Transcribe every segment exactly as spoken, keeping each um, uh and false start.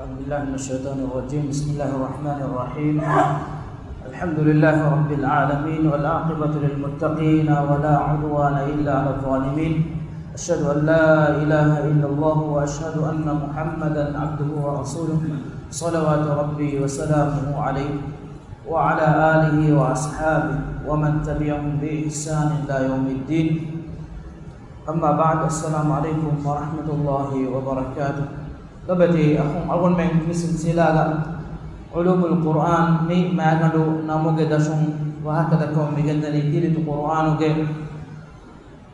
أعوذ بالله من الشيطان الرجيم. بسم الله الرحمن الرحيم. الحمد لله رب العالمين، والعاقبة للمتقين، ولا عدوان إلا على الظالمين. أشهد أن لا إله إلا الله، وأشهد أن محمدا عبده ورسوله، صلوات ربي وسلامه عليه، وعلى آله وأصحابه، ومن تبعهم بإحسان إلى يوم الدين. أما بعد، السلام عليكم ورحمة الله وبركاته. ލޮބުވެތި އަޚުން، އަޅުގަނޑުމެން މި ސިލްސިލާގަ ޢުލޫމުލް ޤުރްއާން މި މާގަނޑު ނަމުގެ ދަށުން ވާހަކަދައްކަމުން މިގެންދަނީ ކީރިތި ޤުރްއާނުގެ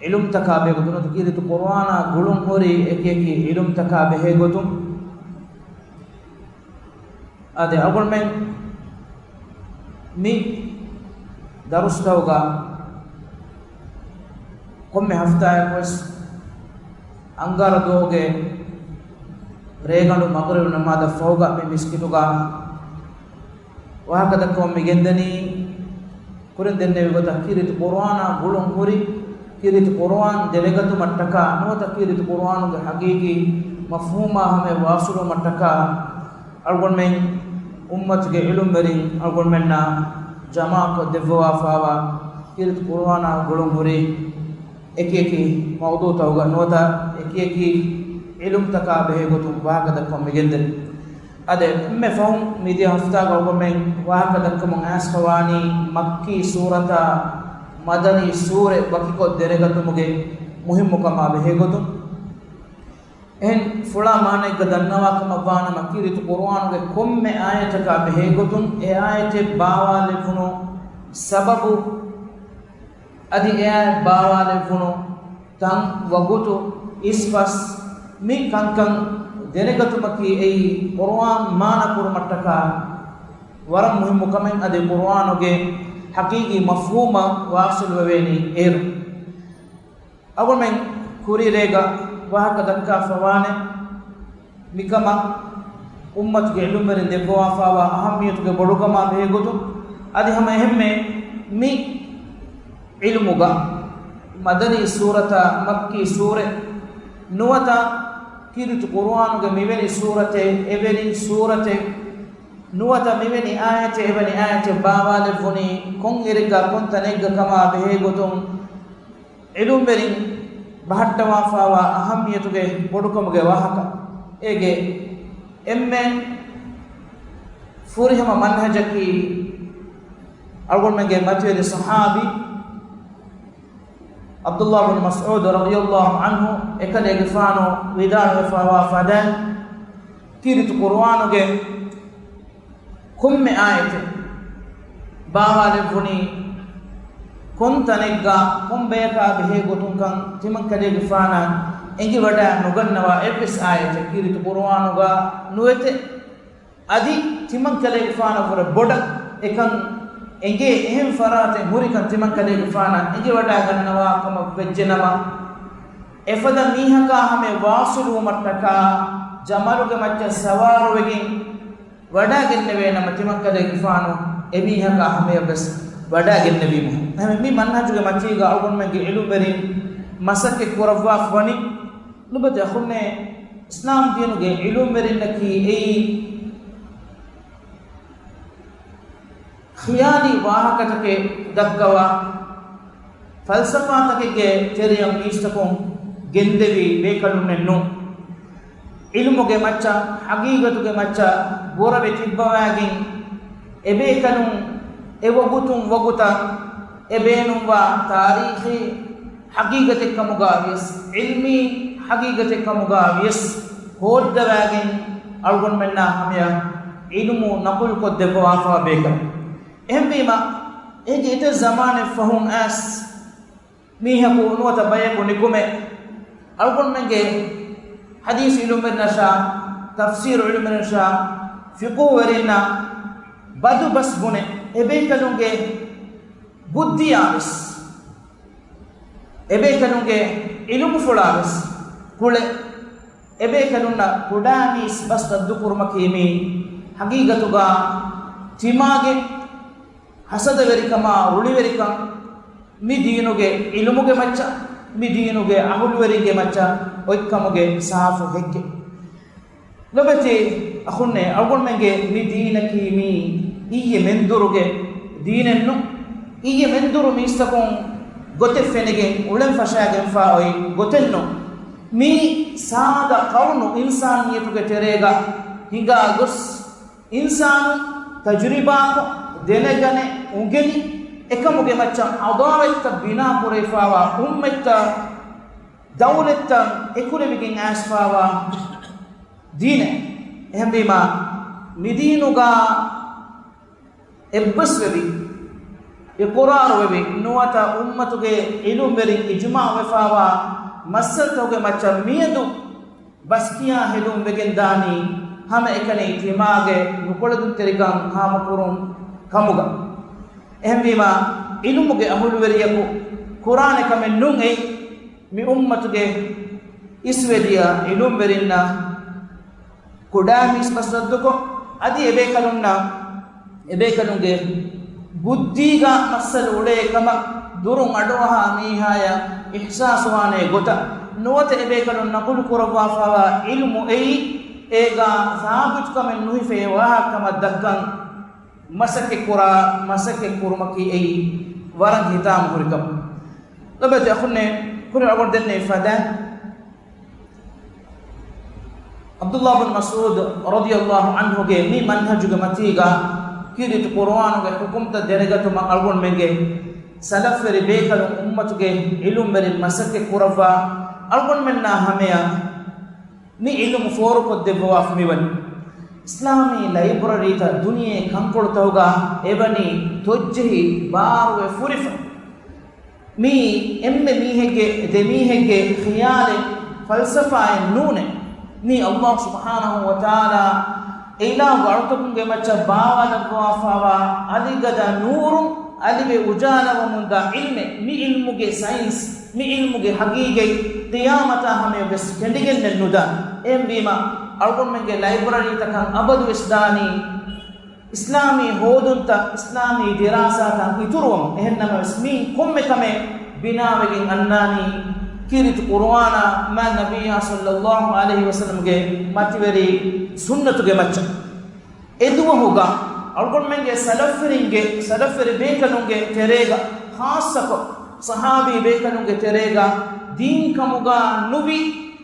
ޢިލްމުތަކާ ބެހޭގޮތުން، ކީރިތި ޤުރްއާނާ ގުޅުންހުރި އެކިއެކި ޢިލްމުތަކާ ބެހޭގޮތުން. އާދެ، އަޅުގަނޑުމެން މި ދަރުސްތަކުގަ ކޮންމެ ހަފްތާއަކުވެސް އަންގާރަ ދުވަހުގެ ރޭގަނޑު މަޣްރިބު ނަމާދަށް ފަހުގަ މި މިސްކިތުގަ ވާހަކަދައްކަމުން މިގެންދަނީ، ކުރިން ދެންނެވި ގޮތަށް ކީރިތި ޤުރްއާނާ ގުޅުން ހުރި، ކީރިތި ޤުރްއާން ދެވެގަތުމަށްޓަކާ ނުވަތަ ކީރިތި ޤުރްއާނުގެ ޙަޤީޤީ މަފްހޫމާ ހަމަޔަށް ވާޞިލުވުމަށްޓަކާ އަޅުގަނޑުމެން އުއްމަތުގެ ޢިލްމުވެރިން އަޅުގަނޑުމެންނާ ޖަމާކޮށް ދެއްވަވާފާވާ ކީރިތި ޤުރްއާނާ ގުޅުން ހުރި އެކިއެކި މައުޟޫޢުތަކުގަ ނުވަތަ އެކިއެކި ޢިލްމުތަކާ ބެހޭގޮތުން ވާހަކަދައްކަމުން މިގެންދެނީ. އާދެ، އެންމެ ފަހުން މިދިޔަ ހަފްތާގަ އަޅުގަނޑުމެން ވާހަކަދައްކަމުން އައިސްފަވާނީ މައްކީ ސޫރަތާ މަދަނީ ސޫރަތް ވަކިކޮށް ދެނެގަތުމުގެ މުހިއްމުކަމާ ބެހޭގޮތުން. އެހެން ފުޅާ މާނައެއްގަ ދަންނަވާކަމަށްވާނަމަ، ކީރިތި ޤުރުއާނުގެ ކޮންމެ އާޔަތަކާ ބެހޭގޮތުން އެ އާޔަތެއް ބާވާލެއްވުނު ސަބަބު، އަދި އެ އާޔަތް ބާވާލެއްވުނު ތަން، ވަގުތު، އިސްފަސް، މި ކަންކަން ދެނެގަތުމަކީ އެއީ ޤުރުއާން މާނަ ކުރުމަށްޓަކާ ވަރަށް މުހިއްމު ކަމެއް، އަދި ޤުރުއާނުގެ ޙަޤީޤީ މަފްހޫމަށް ވާޞިލުވެވޭނީ އޭރު. އަޅުގަނޑުމެން ކުރީ ރޭގަ ވާހަކަ ދައްކާފަވާނެ މިކަމަށް އުއްމަތުގެ ޢިލްމުވެރިން ދެއްވަވާފާވާ އަހައްމިޔަތުގެ ބޮޑުކަމާ ބެހޭގޮތުން، އަދި ހަމަ އެހެންމެ މި ޢިލްމުގަ މަދަނީ ސޫރަތާ މައްކީ ސޫރަތް ނުވަތަ ކީރިތި ޤުރުއާނުގެ މިވެނި ސޫރަތެއް އެވެނި ސޫރަތެއް ނުވަތަ މިވެނި އާޔަތެއް އެވެނި އާޔަތެއް ބާވާލެއްވުނީ ކޮންއިރެއްގަ ކޮން ތަނެއްގަ ކަމާ ބެހޭގޮތުން، ޢިލްމުވެރިން ބަހައްޓަވާފާވާ އަހައްމިޔަތުގެ ބޮޑުކަމުގެ ވާހަކަ. އޭގެ އެންމެ ފުރިހަމަ މަންހަޖަކީ އަޅުގަނޑުމެންގެ މަތިވެރި ޞަޙާބީ ޢަބްދުﷲ ބިން މަސްޢޫދު ރަޟިޔަﷲ ޢަންހު އެކަލޭގެފާނު ވިދާޅުވެފާވާ ފަދައިން، ކީރިތި ޤުރުއާނުގެ ކޮންމެ އާޔަތެއް ބާވާލެއްވުނީ ކޮން ތަނެއްގަ ކޮން ބަޔަކާ ބެހޭ ގޮތުންކަން ތިމަންކަލޭގެފާނަށް އެނގިވަޑައި ނުގަންނަވާ އެއްވެސް އާޔަތެއް ކީރިތި ޤުރުއާނުގަ ނުވެތެ. އަދި ތިމަންކަލޭގެފާނަށްވުރެ ބޮޑަށް އެކަން އެނގޭ އެހެން ފަރާތެއް ހުރިކަން ތިމަންކަލޭގެފާނަށް އެނގިވަޑައިގަންނަވާ ކަމަށް ވެއްޖެނަމަ، އެފަދަ މީހަކާ ހަމަޔަށް ވާޞިލުވުމަށްޓަކާ ޖަމަލުގެ މައްޗަށް ސަވާރުވެގެން ވަޑައިގެންނެވޭނަމަ، ތިމަންކަލޭގެފާނު އެމީހަކާ ހަމަޔަށްވެސް ވަޑައިގެންނެވީމު. އެހެންވެ، މި މަންހަޖުގެ މަތީގަ އަޅުގަނޑުމެންގެ ޢިލްމުވެރިން މަސައްކަތް ކުރައްވާފަ ވަނީ. ލޮބުވެތި އަޚުންނޭ، އިސްލާމް ދީނުގެ ޢިލްމުވެރިންނަކީ އެއީ ޚިޔާލީ ވާހަކަތަކެއް ދައްކަވާ، ފަލްސަފާތަކެއްގެ ތެރެއަށް މީސްތަކުން ގެންދެވި ބޭކަލުންނެއް ނޫން. ޢިލްމުގެ މައްޗަށް، ޙަޤީޤަތުގެ މައްޗަށް ބުރަވެ ތިއްބަވާގެން، އެބޭކަލުން އެވަގުތުން ވަގުތަށް އެ ބޭނުންވާ ތާރީޚީ ޙަޤީޤަތެއްކަމުގާ ވިޔަސް، ޢިލްމީ ޙަޤީޤަތެއްކަމުގާ ވިޔަސް، ހޯއްދަވާގެން އަޅުގަނޑުމެންނާ ހަމަޔަށް ޢިލްމު ނަޤުލުކޮށްދެއްވަވާފާ ބޭކަލުން. އެހެންވީމަ، އޭގެ އެތައް ޒަމާނެއް ފަހުން އައިސް، މީހަކު ނުވަތަ ބަޔަކު ނިކުމެ، އަޅުގަނޑުމެންގެ ޙަދީޘް ޢިލްމުވެރިންނަށާ، ތަފްސީރު ޢިލްމުވެރިންނަށާ، ފިޤުހުވެރިންނަށް ބަދުބަސް ބުނެ، އެބޭކަލުންގެ ބުއްދިއާވެސް، އެބޭކަލުންގެ ޢިލްމުފުޅާވެސް ކުޅެ، އެބޭކަލުންނަށް ކުޑަމީސް ބަސް ރައްދުކުރުމަކީ މީ ޙަޤީޤަތުގަ ތިމާގެ ހަސަދަވެރިކަމާ ރުޅިވެރިކަން، މި ދީނުގެ ޢިލްމުގެ މައްޗަށް، މި ދީނުގެ އަހުލުވެރިންގެ މައްޗަށް އޮތްކަމުގެ ސާފު ހެއްކެއް. ލޮބެތި އަޚުންނޭ، އަޅުގަނޑުމެންގެ މި ދީނަކީ މީ އިއްޔެ މެންދުރުގެ ދީނެއްނު. އިއްޔެ މެންދުރު މީސްތަކުން ގޮތެއް ފެނިގެން އުޅެން ފަށާގެންފާ އޮތް ގޮތެއްނު. މީ ސާދަ ޤަރުނު އިންސާނިއްޔަތުގެ ތެރޭގަ ހިނގާ ގޮސް، އިންސާނުން ތަޖުރިބާކޮށް، ދެނެގަނެ، އުނގެނި، އެކަމުގެ މައްޗަށް ޙަޟާރަތްތައް ބިނާ ކުރެވިފާވާ، އުއްމަތްތައް، ދައުލަތްތައް އެކުލެވިގެން އައިސްފާވާ ދީނެއް. އެހެންވީމާ، މިދީނުގަ އެއްބަސްވެވި، އިޤުރާރުވެވި، ނުވަތަ އުއްމަތުގެ ޢިލްމުވެރިން އިޖުމާޢުވެފާވާ މައްސަލަތަކުގެ މައްޗަށް މިއަދު ބަސްކިޔާ ހެދުން ވެގެންދާނީ ހަމައެކަނި ތިމާގެ ނުކުޅެދުންތެރިކަން ހާމަކުރުން ކަމުގަ. އެހެންވީމާ، ޢިލްމުގެ އަހުލުވެރިޔަކު ކުރާނެ ކަމެއް ނޫން އެއީ. މި އުއްމަތުގެ އިސްވެދިޔަ ޢިލްމުވެރިންނަށް ކުޑަ މީސް ބަސް ރައްދުކޮށް، އަދި އެބޭކަލުންނަށް، އެބޭކަލުންގެ ބުއްދީގަ މައްސަލަ އުޅޭ ކަމަށް ދުރުން އަޑުއަހާ މީހާޔަށް އިޙްސާސްވާނޭ ގޮތަށް، ނުވަތަ އެބޭކަލުން ނަޤުލު ކުރައްވާފާވާ ޢިލްމު އެއީ، އޭގަ ސާބިތުކަމެއް ނުހިފޭ ވާހަކަ ކަމަށް ދައްކަން މަސައްކަތްކުރާ، މަސައްކަތްކުރުމަކީ އެއީ ވަރަށް ހިތާމަ ހުރި ކަމެއް. ލޮބުވެތި އަޚުންނޭ، ކުރިން އަޅުގަނޑު ދެންނެވި ފަދަ ޢަބްދުﷲ ބިން މަސްޢޫދު ރަޟިޔަﷲ ޢަންހުގެ މި މަންހަޖުގެ މަތީގަ ކީރިތި ޤުރުއާނުގެ ޙުކުމްތައް ދެރަގަތުމަށް އަޅުގަނޑުމެންގެ ސަލަފްވެރި ބޭކަލުން އުއްމަތުގެ ޢިލްމުވެރިން މަސައްކަތް ކުރައްވާ އަޅުގަނޑުމެންނާ ހަމަޔަށް މި ޢިލްމު ފޯރުކޮށްދެއްވަވާފަ މިވަނީ. އިސްލާމީ ލައިބްރަރީތައް ދުނިޔެ ކަންކޮޅުތަކުގަ އެވަނީ ތޮއްޖެހި ބާރުވެ ފުރިފަ. މީ އެންމެ މީހެއްގެ، ދެ މީހެއްގެ ޚިޔާލެއް، ފަލްސަފާއެއް ނޫނޭ. މީ ﷲ ސުބްޙާނަހޫ ވަތަޢާލާ އެއިލާހުގެ އަޅުތަކުންގެ މައްޗަށް ބާވާލައްވާފާވާ އަލިގަދަ ނޫރު، އަލިވެ އުޖާލަވަމުންދާ ޢިލްމެއް. މި ޢިލްމުގެ ސައިންސް، މި ޢިލްމުގެ ޙަޤީޤަތް ޤިޔާމަތާ ހަމަޔަށްވެސް ފެނިގެންނެއް ނުދާނެ. އެހެންވީމަ، އަޅުގަނޑުމެންގެ ލައިބްރަރީތަކަށް އަބަދުވެސް ދާނީ އިސްލާމީ ހޯދުންތައް، އިސްލާމީ ދިރާސާތައް އިތުރުވަމުން. އެހެންނަމަވެސް، މީ ކޮންމެ ކަމެއް ބިނާވެގެން އަންނާނީ ކީރިތި ޤުރުއާނާ، މާތް ނަބިއްޔާ ޞައްލައްލާހު ޢަލައިހި ވަސައްލަމްގެ މަތިވެރި ސުންނަތުގެ މައްޗަށް. އެދުވަހުގަ އަޅުގަނޑުމެންގެ ސަލަފްވެރިންގެ، ސަލަފްވެރި ބޭކަލުންގެ ތެރޭގަ، ޚާއްޞަކޮށް ޞަޙާބީ ބޭކަލުންގެ ތެރޭގަ ދީން ކަމުގަ ނުވި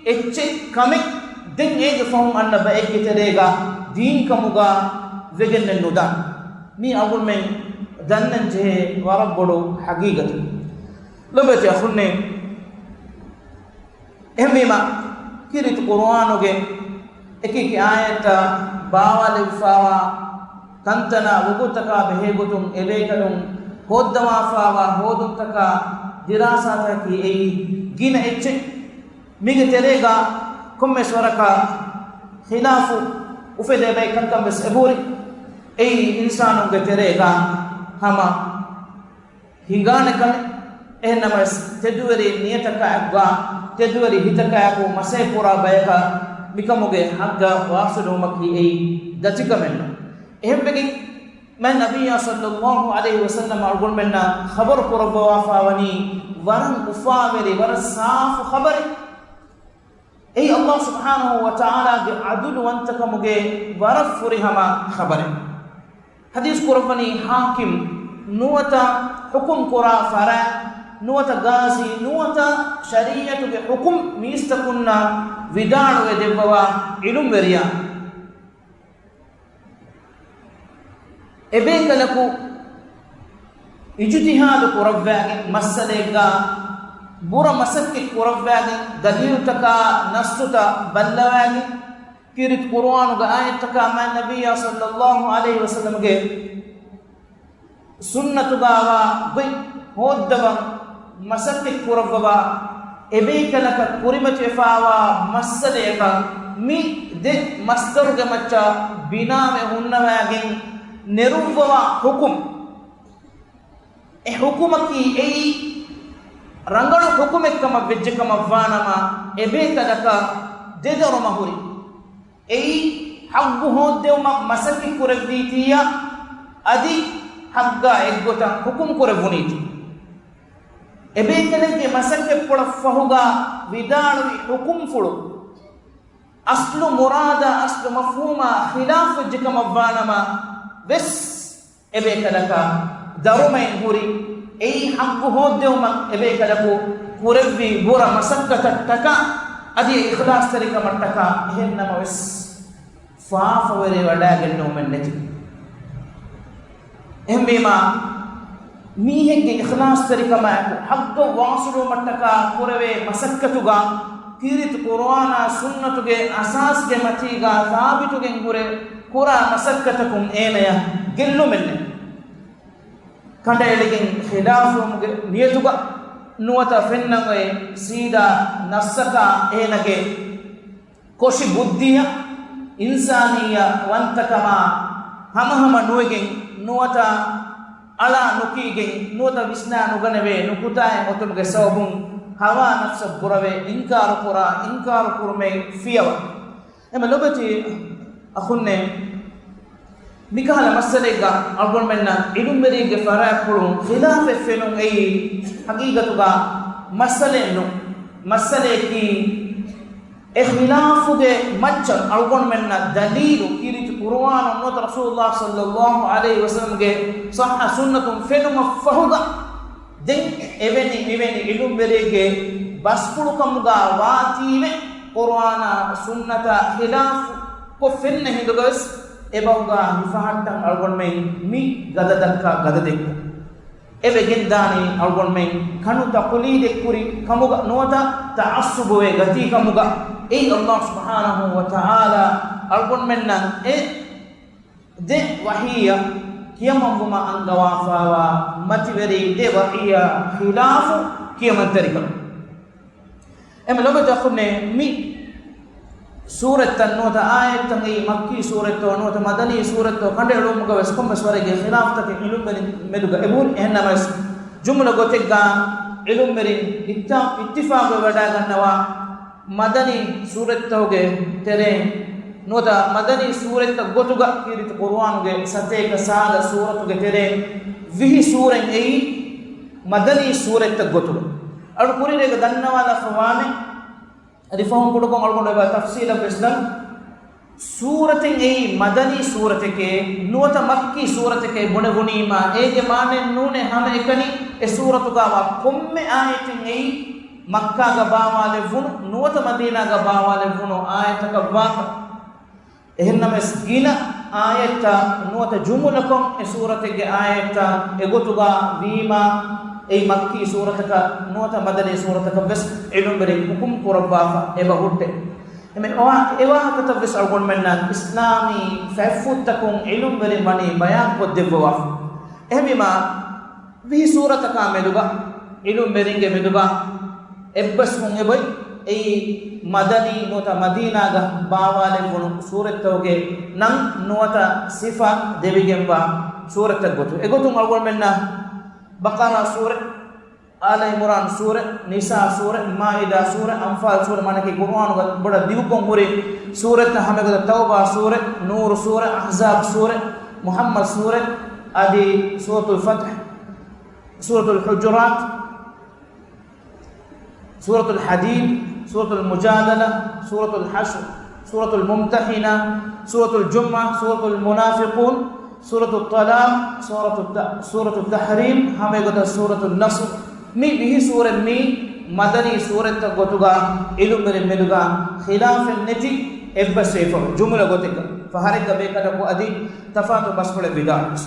އެއްޗެއް ކަމެއް ދެން އޭގެ ފަހުން އަންނަ ބައެއްގެ ތެރޭގަ ދީން ކަމުގަ ވެގެންނެއް ނުދާނެ. މީ އަޅުގަނޑުމެން ދަންނަން ޖެހޭ ވަރަށް ބޮޑު ޙަޤީޤަތެއް. ލޮބުވެތި އަޚުންނޭ، އެހެންވީމަ، ކީރިތި ޤުރުއާނުގެ އެކި އެކި އާޔަތްތައް ބާވާލެވިފާވާ ތަންތަނަށް ވަގުތުތަކާ ބެހޭގޮތުން އެބޭކަލުން ހޯއްދަވާފާވާ ހޯދުންތަކާ ދިރާސާތަކަކީ އެއީ ގިނަ އެއްޗެއް. މީގެ ތެރޭގަ ކޮންމެސް ވަރަކަށް ޚިލާފު އުފެދޭ ބައެއް ކަންކަން ވެސް އެބަހުރި. އެއީ އިންސާނުންގެ ތެރޭގަ ހަމަ ހިނގާނެ ކަމެއް. އެހެންނަމަވެސް، ތެދުވެރި ނިޔަތަކާއެކުގަ، ތެދުވެރި ހިތަކާއެކު މަސައްކަތް ކުރާ ބަޔަކަށް މިކަމުގެ ޙައްޤަށް ވާސިލުވުމަކީ އެއީ ދަތިކަމެއްނޫން. އެހެންވެގެން، މާތް ނަބިއްޔާ ޞައްލައްލާހު ޢަލައިހި ވަސައްލަމަ އަޅުގަނޑުމެންނަށް ޚަބަރު ކުރައްވަވާފާވަނީ ވަރަށް އުފާވެރި، ވަރަށް ސާފު ޚަބަރެއް. އެއީ ﷲ ސުބްޙާނަހޫ ވަތަޢާލާގެ ޢަދުލުވަންތަކަމުގެ ވަރަށް ފުރިހަމަ ޚަބަރެއް. ޙަދީޘް ކުރައްވަނީ ޙާކިމް ނުވަތަ ޙުކުމް ކުރާ ފަރާތް ނުވަތަ ޤާޟީ ނުވަތަ ޝަރީޢަތުގެ ޙުކުމް މީސްތަކުންނަށް ވިދާޅުވެ ދެއްވަވާ ޢިލްމުވެރިޔާ. އެބޭކަލަކު އިޖުތިހާދު ކުރައްވާގެން، މައްސަލައެއްގަ ބުރަ މަސައްކަތް ކުރައްވާގެން، ދަލީލުތަކާ ނައްޞުތައް ބައްލަވާގެން، ކީރިތި ޤުރުއާނުގެ އާޔަތްތަކާ މާތް ނަބިއްޔާ ޞައްލައްލާހު ޢަލައިހި ވަސައްލަމްގެ ސުންނަތުގައިވާ ގޮތް ހޯއްދަވަން މަސައްކަތް ކުރައްވަވާ، އެބޭކަލަކަށް ކުރިމަތިވެފާވާ މައްސަލަޔަކަށް މި ދެ މަޞްދަރުގެ މައްޗަށް ބިނާވެ ހުންނަވާގެން ނެރުއްވަވާ ޙުކުމް. އެ ޙުކުމަކީ އެއީ ރަނގަޅު ޙުކުމެއްކަމަށް ވެއްޖެކަމަށްވާނަމަ، އެބޭކަލަކަށް ދެދޮރުމަށް ހުރި. އެއީ ޙައްޤު ހޯއްދެވުމަށް މަސައްކަތް ކުރެއްވީތީއަށް އަދި ޙައްޤާ އެއްގޮތަށް ޙުކުމް ކުރެއްވުނީތީ. އެބޭކަލެއްގެ މަސައްކަތްޕުޅަށް ފަހުގަ ވިދާޅުވި ޙުކުމްފުޅު އަސްލު މުރާދާ، އަސްލު މަފްހޫމާ ޚިލާފުވެއްޖެ ކަމަށްވާނަމަ ވެސް، އެބޭކަލަކަށް ދަރުމައިން ހުރި، އެއީ ޙައްޤު ހޯއްދެވުމަށް އެބޭކަލަކު ކުރެއްވި ބުރަ މަސައްކަތަށްޓަކާ، އަދި އިޚްލާޞްތެރިކަމަށްޓަކާ. އެހެންނަމަވެސް، ފާފަވެރިވެވަޑައިގެންނެވުމެއް ނެތި. އެހެންވީމާ، މީހެއްގެ އިޚްލާޞްތެރިކަމާއެކު ޙައްޤަށް ވާޞިލުވުމަށްޓަކާ ކުރެވޭ މަސައްކަތުގަ، ކީރިތި ޤުރުއާނާ ސުންނަތުގެ އަސާސްގެ މަތީގަ ސާބިތުވެގެން ހުރެ ކުރާ މަސައްކަތަކުން އޭނަޔަށް ގެއްލުމެއް ނެތް. ކަނޑައެޅިގެން ޚިލާފުވުމުގެ ނިޔަތުގަ ނުވަތަ ފެންނަން އޮތް ސީދާ ނަފްސަކާ އޭނަގެ ކޮށި ބުއްދިއަށް، އިންސާނިއްޔަތުވަންތަކަމާ ހަމަހަމަ ނުވެގެން، ނުވަތަ އަޅާ ނުކީގެން، ނުވަތަ ވިސްނާ ނުގަނެވޭ ނުކުތާއެއް އޮތުމުގެ ސަބަބުން ހަވާ ނަފްސަށް ބުރަވެ އިންކާރު ކުރާ، އިންކާރު ކުރުމެއް ފިޔަވަ. އެމަ ލޮބެތި އަޚުންނޭ، މިކަހަލަ މައްސަލައެއްގަ އަޅުގަނޑުމެންނަށް ޢިލްމުވެރިންގެ ފަރާތްޕުޅުން ޚިލާފެއް ފެނުން އެއީ ޙަޤީޤަތުގަ މައްސަލައެއް ނޫން. މައްސަލަޔަކީ، އެ ޚިލާފުގެ މައްޗަށް އަޅުގަނޑުމެންނަށް ދަލީލު ކީރިތި ޤުރުއާނުން ނުވަތަ ރަސޫލުﷲ ޞައްލަﷲ ޢަލައިހި ވަސައްލަމްގެ ޞައްޙަ ސުންނަތުން ފެނުމަށްފަހުގަ، ދެން އެވެނި މިވެނި ޢިލްމުވެރިއެއްގެ ބަސްފުޅުކަމުގަ ވާތީވެ، ޤުރުއާނާ ސުންނަތާ ޚިލާފު ކޮށް ފެންނަ ހިނދުގަވެސް، އެބަހުގަ ހިފަހައްޓަން އަޅުގަނޑުމެން މި ގަދަ ދައްކާ ގަދަ ދެއްކުން. އެބަ ގެންދާނީ އަޅުގަނޑުމެން ކަނު ތަޤުލީދެއްކުރި ކަމުގަ ނުވަތަ ތަޢައްޞުބުވެ ގަތީ ކަމުގަ. އެއީ ﷲ ސުބްޙާނަހޫ ވަތަޢާލާ އަޅުގަނޑުމެންނަށް އެ ދެ ވަޙީއަށް ކިޔަމަންވުމަށް އަންގަވާފައިވާ މަތިވެރި ދެ ވަޙީއާ ޚިލާފު ކިޔަމަންތެރިކަން. އެމަ ލޮބެތި އަޚުންނޭ، މި ސޫރަތްތައް ނުވަތަ އާޔަތްތައް އެއީ މައްކީ ސޫރަތްތޯ ނުވަތަ މަދަނީ ސޫރަތްތޯ ކަނޑައެޅުމުގަވެސް ކޮންމެސް ވަރެއްގެ ޚިލާފުތަކެއް ޢިލްމުވެރިން މެދުގަ އެބަހުރި. އެހެންނަމަވެސް، ޖުމުލަ ގޮތެއްގަ ޢިލްމުވެރިން އިއްތި-، އިއްތިފާޤުވެވަޑައިގަންނަވާ މަދަނީ ސޫރަތްތަކުގެ ތެރެއިން ނުވަތަ މަދަނީ ސޫރަތްތައް ގޮތުގަ ކީރިތި ޤުރުއާނުގެ ސަތޭކަ ސާދަ ސޫރަތުގެ ތެރެއިން ވިހި ސޫރަތް އެއީ މަދަނީ ސޫރަތްތައް ގޮތުގަ. އަޅު ކުރިން އޭގެ ދަންނަވާލަފަ ވާނެ. އަދި ފަހުން ކުޑަކޮށް އަޅުގަނޑު އެބަ ތަފްޞީލަށް ވެސް ދަން. ސޫރަތެއް އެއީ މަދަނީ ސޫރަތެކޭ ނުވަތަ މައްކީ ސޫރަތެކޭ ބުނެވުނީމާ، އޭގެ މާނައެއް ނޫނޭ ހަމައެކަނި އެ ސޫރަތުގަ ވާ ކޮންމެ އާޔަތެއް އެއީ މައްކާގަ ބާވާލެއްވުނު ނުވަތަ މަދީނާގަ ބާވާލެއްވުނު އާޔަތަކަށް ވާކަން. އެހެންނަމަވެސް، ގިނަ އާޔަތްތައް ނުވަތަ ޖުމުލަކޮށް އެ ސޫރަތެއްގެ އާޔަތްތައް އެގޮތުގަ ވީމާ، އެއީ މައްކީ ސޫރަތަކަށް ނުވަތަ މަދަނީ ސޫރަތަކަށް ވެސް ޢިލްމުވެރިން ޙުކުމް ކުރައްވާފަ އެބަ ހުއްޓޭ. އެމެ އެވާ-، އެވާހަކަތައް ވެސް އަޅުގަނޑުމެންނަށް އިސްލާމީ ފަތްފުށްތަކުން ޢިލްމުވެރިން ވަނީ ބަޔާން ކޮށްދެއްވަވާފަ. އެހެންވީމާ، ވިހި ސޫރަތަކާ މެދުގަ، ޢިލްމުވެރިންގެ މެދުގަ އެއްބަސްވުން އެބޮތް، އެއީ މަދަނީ ނުވަތަ މަދީނާގަ ބާވާލެއްވުނު ސޫރަތްތަކުގެ ނަން ނުވަތަ ސިފަ ދެވިގެންވާ ސޫރަތްތައް ގޮތު. އެގޮތުން އަޅުގަނޑުމެންނަށް ބަޤަރާ ސޫރަ، އާލު ޢިމްރާން ސޫރަ، ނިސާ ސޫރަ، މާއިދާ ސޫރަ، އަންފާލް ސޫރަ، މާނަކީ ޤުރުއާނުގަ ބޮޑަށް ދިގުކޮށް ހުރި ސޫރަތްތައް ހަމައެގޮތަށް ތައުބާ ސޫރަ، ނޫރު ސޫރަ، އަޙްޒާބް ސޫރަ، މުޙައްމަދު ސޫރަ، އަދި ސޫރަތުލް ފަތްޙް، ސޫރަތުލް ޙުޖުރާތް، ސޫރަތުލް ޙަދީދް، ސޫރަތުލް މުޖާދަލަ، ސޫރަތުލް ޙަޝްރު، ސޫރަތުލް މުމްތަޙިނާ، ސޫރަތުލް ޖުމްޢަ، ސޫރަތުލް މުނާފިޤޫން، ސޫރަތުއް ޠަލާޤް، ސޫރަތުއް ތަ-، ސޫރަތުއް ތަޙްރީމް، ހަމައެގޮތަށް ސޫރަތުއް ނަޞްރު. މި ވިހި ސޫރަތް މީ މަދަނީ ސޫރަތްތައް ގޮތުގަ ޢިލްމުވެރިން މެދުގަ ޚިލާފެއް ނެތި އެއްބަސްވެފަ ޖުމުލަ ގޮތެއްގަ. ފަހަރެއްގަ ބޭކަލަކު އަދި ތަފާތު ބަސްފުޅެއް ވިދާޅުވެސް.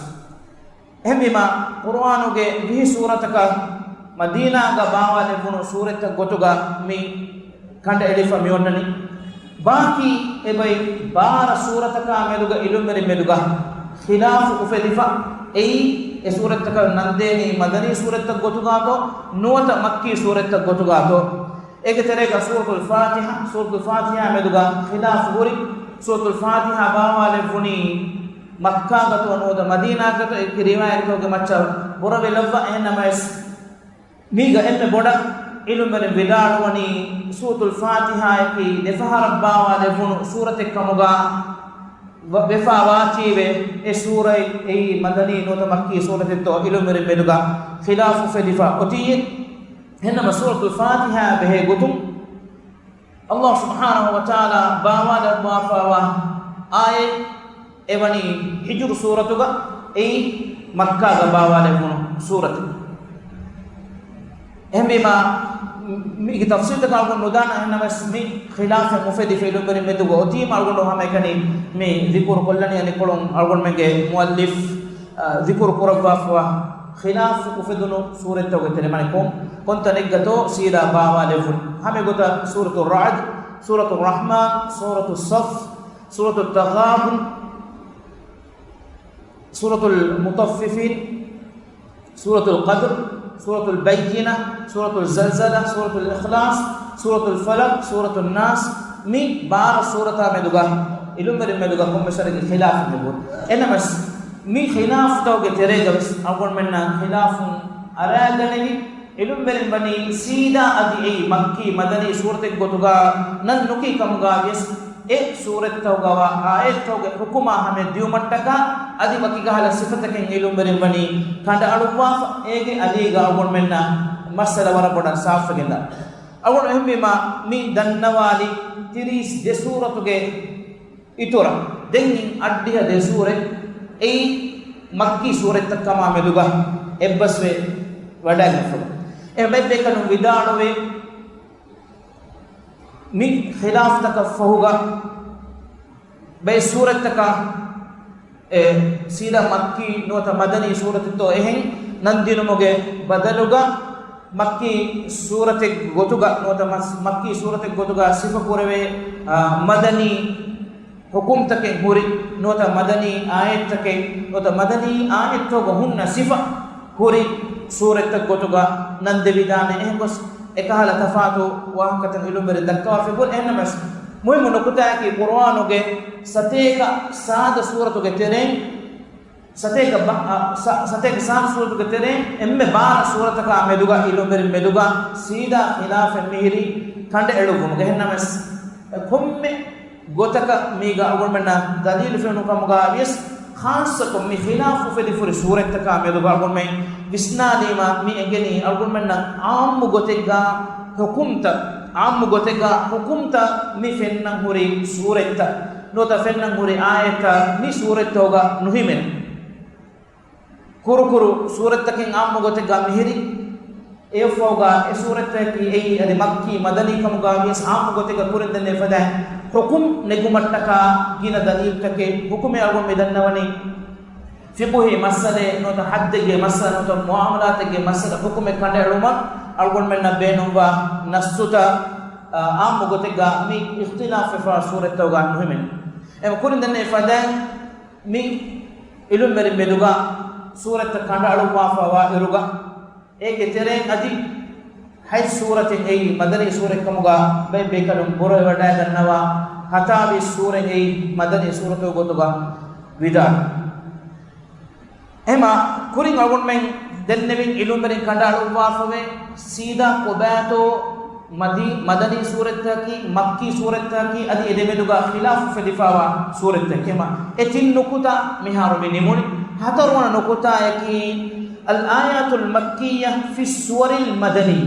އެހެންވީމާ، ޤުރުއާނުގެ ވިހި ސޫރަތަކަށް މަދީނާގަ ބާވާލެއްވުނު ސޫރަތްތައް ގޮތުގަ މި ކަނޑައެޅިފަ މިއޮންނަނީ. ބާކީ އެބައި ބާރަ ސޫރަތަކާ މެދުގަ ޢިލްމުވެރިން މެދުގަ ޚިލާފު އުފެދިފަ، އެއީ އެ ސޫރަތްތަކަށް ނަންދޭނީ މަދަނީ ސޫރަތްތައް ގޮތުގާތޯ ނުވަތަ މައްކީ ސޫރަތްތައް ގޮތުގާތޯ؟ އޭގެ ތެރޭގަ ސޫރަތުލް ފާތިޙާ، ސޫރަތުލް ފާތިޙާ މެދުގަ ޚިލާފު ހުރި. ސޫރަތުލް ފާތިޙާ ބާވާލެއްވުނީ މައްކާގަތޯ ނުވަތަ މަދީނާގަތޯ؟ އެކި ރިވާޔަތްތަކުގެ މައްޗަށް ބުރަވެލައްވާ. އެހެންނަމަވެސް، މީގަ އެންމެ ބޮޑަށް ޢިލްމުވެރިން ވިދާޅުވަނީ، ސޫރަތުލް ފާތިޙާއަކީ ދެފަހަރަށް ބާވާލެއްވުނު ސޫރަތެއް ކަމުގަ ވ-، ވެފާ ވާތީވެ، އެ ސޫރަތް އެއީ މަދަނީ ނުވަތަ މައްކީ ސޫރަތެއްތޯ ޢިލްމުވެރިން މެދުގަ ޚިލާފު އުފެދިފަ އޮތީ. އެހެންނަމަ ސޫރަތުލް ފާތިޙާއާ ބެހޭ ގޮތުން ﷲ ސުބްޙާނަހޫ ވަތަޢާލާ ބާވާލައްވާފައިވާ އާޔަތް އެވަނީ ހިޖުރު ސޫރަތުގަ، އެއީ މައްކާގަ ބާވާލެއްވުނު ސޫރަތެއް. އެހެންވީމާ، މީގެ ތަފްސީލްތަކަށް އަޅުގަނޑު ނުދާނަން، އެހެންނަމަވެސް މި ޚިލާފެއް މުފެދިފަ އިލްމުވެރިން މެދުގަ އޮތީމަ އަޅުގަނޑު ހަމައެކަނި މި ޛިކުރު ކޮށްލަނީ އަނެއްކޮޅުން އަޅުގަނޑުމެންގެ މުއައްލިފް، އަ، ޛިކުރު ކުރައްވާފައިވާ ޚިލާފު އުފެދުނު ސޫރަތްތަކުގެ ތެރެ، މާނަ ކޮން، ކޮންތަނެއްގަތޯ ސީދާ ބާވާލެއްވުނު. ހަމަ ގޮތަށް ސޫރަތު ރަޢުދު، ސޫރަތު ރަޙްމާން، ސޫރަތު ޞައްފް، ސޫރަތު ތަޣާބުން، ސޫރަތުލް މުޠައްފިފީން، ސޫރަތުލް ޤަދްރު، ސޫރަތުލް ބައްޔިނާ، ސޫރަތުލް ޒަލްޒަލާ، ސޫރަތުލް އިޚްލާޞް، ސޫރަތުލް ފަލަޤް، ސޫރަތުން ނާސް، މި ބާރަ ސޫރަތާ މެދުގަ އިލްމުވެރިން މެދުގަ ކޮންމެސް ވަރެއްގެ ޚިލާފެއް މި ބުން. އެނަމަސް، މި ޚިލާފުތަކުގެ ތެރޭގަވެސް އަޅުގަނޑުމެންނަށް ޚިލާފުން އަރާގަނެވި، އިލްމުވެރިން ވަނީ ސީދާ އަދި އެއީ މައްކީ މަދަނީ ސޫރަތެއް ގޮތުގަ ނަން ނުކީ ކަމުގަ ވިޔަސް، އެ ސޫރަތްތަކުގަ ވާ އާޔަތްތަކުގެ ޙުކުމާ ހަމަޔަށް ދިއުމަށްޓަކާ އަދި ވަކި ކަހަލަ ސިފަތަކެއް އިލްމުވެރިން ވަނީ ކަނޑައަޅުއްވާފަ، އޭގެ އަލީގަ އަޅުގަނޑުމެންނަށް މައްސަލަ ވަރަށް ބޮޑަށް ސާފުވެގެންދާ. އަޅުގަނޑު އެހެންވީމާ މި ދަންނަވާލި ތިރީސް ދެ ސޫރަތުގެ އިތުރަށް ދެން އިން އަށްޑިހަ ދެ ސޫރަތް، އެއީ މައްކީ ސޫރަތްތައް ކަމާ މެދުގަ އެއްބަސްވެ ވަޑައިގަންފަ. އެ ބައެއް ބޭކަލުން ވިދާޅުވޭ، މި ޚިލާފްތަކަށް ފަހުގަ ބައެއް ސޫރަތްތަކަށް އެ ސީދާ މައްކީ ނުވަތަ މަދަނީ ސޫރަތެއްތޯ އެހެން ނަން ދިނުމުގެ ބަދަލުގަ މައްކީ ސޫރަތެއް ގޮތުގަ ނުވަތަ މަސް-، މައްކީ ސޫރަތެއް ގޮތުގަ ސިފަ ކުރެވޭ، އާ، މަދަނީ ޙުކުމްތަކެއް ހުރި ނުވަތަ މަދަނީ އާޔަތްތަކެއް ނުވަތަ މަދަނީ އާޔަތްތަކުގަ ހުންނަ ސިފަ ހުރި ސޫރަތްތައް ގޮތުގަ ނަން ދެވިދާނެ. އެހެން ގޮސް އެކަހަލަ ތަފާތު ވާހަކަތައް އިލްމުވެރިން ދައްކަވާފަ ހުރި. އެހެންނަމަވެސް މުހިއްމު ނުކުތާއަކީ ޤުރުއާނުގެ ސަތޭކަ ސާދަ ސޫރަތުގެ ތެރެއިން، ސަތޭކަ ބަ-، އަ، ސަ-، ސަތޭކަ ސާދަ ސޫރަތުގެ ތެރެއިން އެންމެ ބާރަ ސޫރަތަކާ މެދުގަ އިލްމުވެރިން މެދުގަ ސީދާ ޚިލާފެއް މިހިރީ ކަނޑައެޅުއްވުމުގަ. އެހެންނަމަވެސް ކޮންމެ ގޮތަކަށް މީގަ އަޅުގަނޑުމެންނަށް ދަލީލު ފެނުނު ކަމުގަ ވިޔަސް، ޚާއްޞަކޮށް މި ޚިލާފު އުފެދިފަ ހުރި ސޫރަތްތަކާ މެދުގަ އަޅުގަނޑުމެން ވިސްނާލީމަ، މި އެނގެނީ އަޅުގަނޑުމެންނަށް ޢާއްމު ގޮތެއްގަ ޙުކުމްތައް، ޢާއްމު ގޮތެއްގަ ޙުކުމްތައް މި ފެންނަން ހުރި ސޫރަތްތައް ނުވަތަ ފެންނަން ހުރި އާޔަތްތައް މި ސޫރަތްތަކުގަ ނުހިމެނޭ. ކުރުކުރު ސޫރަތްތަކެއް ޢާއްމު ގޮތެއްގަ މިހިރީ، އެއަށްފަހުގަ އެ ސޫރަތްތަކަކީ އެއީ އަދި މައްކީ މަދަނީ ކަމުގަ ވިޔަސް ޢާއްމު ގޮތެއްގަ ކުރިން ދެންނެވި ފަދައިން ޙުކުމް ނެގުމަށްޓަކާ ގިނަ ދަލީލުތަކެއް ޙުކުމެއް އަޅުގަނޑު މި ދަންނަވަނީ ފިޤުހީ މައްސަލައެއް ނުވަތަ ޙައްދެއްގެ މައްސަލަ ނުވަތަ މުޢާމަލާތެއްގެ މައްސަލަ ޙުކުމެއް ކަނޑައެޅުމަށް އަޅުގަނޑުމެންނަށް ބޭނުންވާ ނައްޞުތައް، އާ، ޢާއްމު ގޮތެއްގަ މި އިޚްތިލާފްވެފަ ސޫރަތްތަކުގަ ނުހިމެނޭ. އެމަ ކުރިން ދެންނެވި ފަދައިން މި އިލްމުވެރިން މެދުގަ ސޫރަތްތައް ކަނޑައަޅުއްވާފައިވާ އިރުގަ، އޭގެ ތެރެއިން އަދި ހަތް ސޫރަތެއް އެއީ މަދަނީ ސޫރަތް ކަމުގަ ބައެއް ބޭކަލުން ބުރަވެވަޑައިގަންނަވާ، ހަތާވީސް ސޫރަތް އެއީ މަދަނީ ސޫރަތު ގޮތުގަ ވިދާޅު. އެހެމަ ކުރިން އަޅުގަނޑުމެން ދެންނެވިން އިލްމުވެރިން ކަނޑައަޅުއްވާފަވޭ، ސީދާ ކޮބާތޯ މަދީ-، މަދަނީ ސޫރަތްތަކަކީ، މައްކީ ސޫރަތްތަކަކީ އަދި އެ ދެމެދުގަ ޚިލާފު އުފެދިފައިވާ ސޫރަތްތަކެއް. އެމަ އެ ތިން ނުކުތާ މިހާރު މި ނިމުނީ. ހަތަރުވަނަ ނުކުތާއަކީ، އަލް އާޔާތުލް މައްކިއްޔަ ފިއްސުވަރިލް މަދަނީ.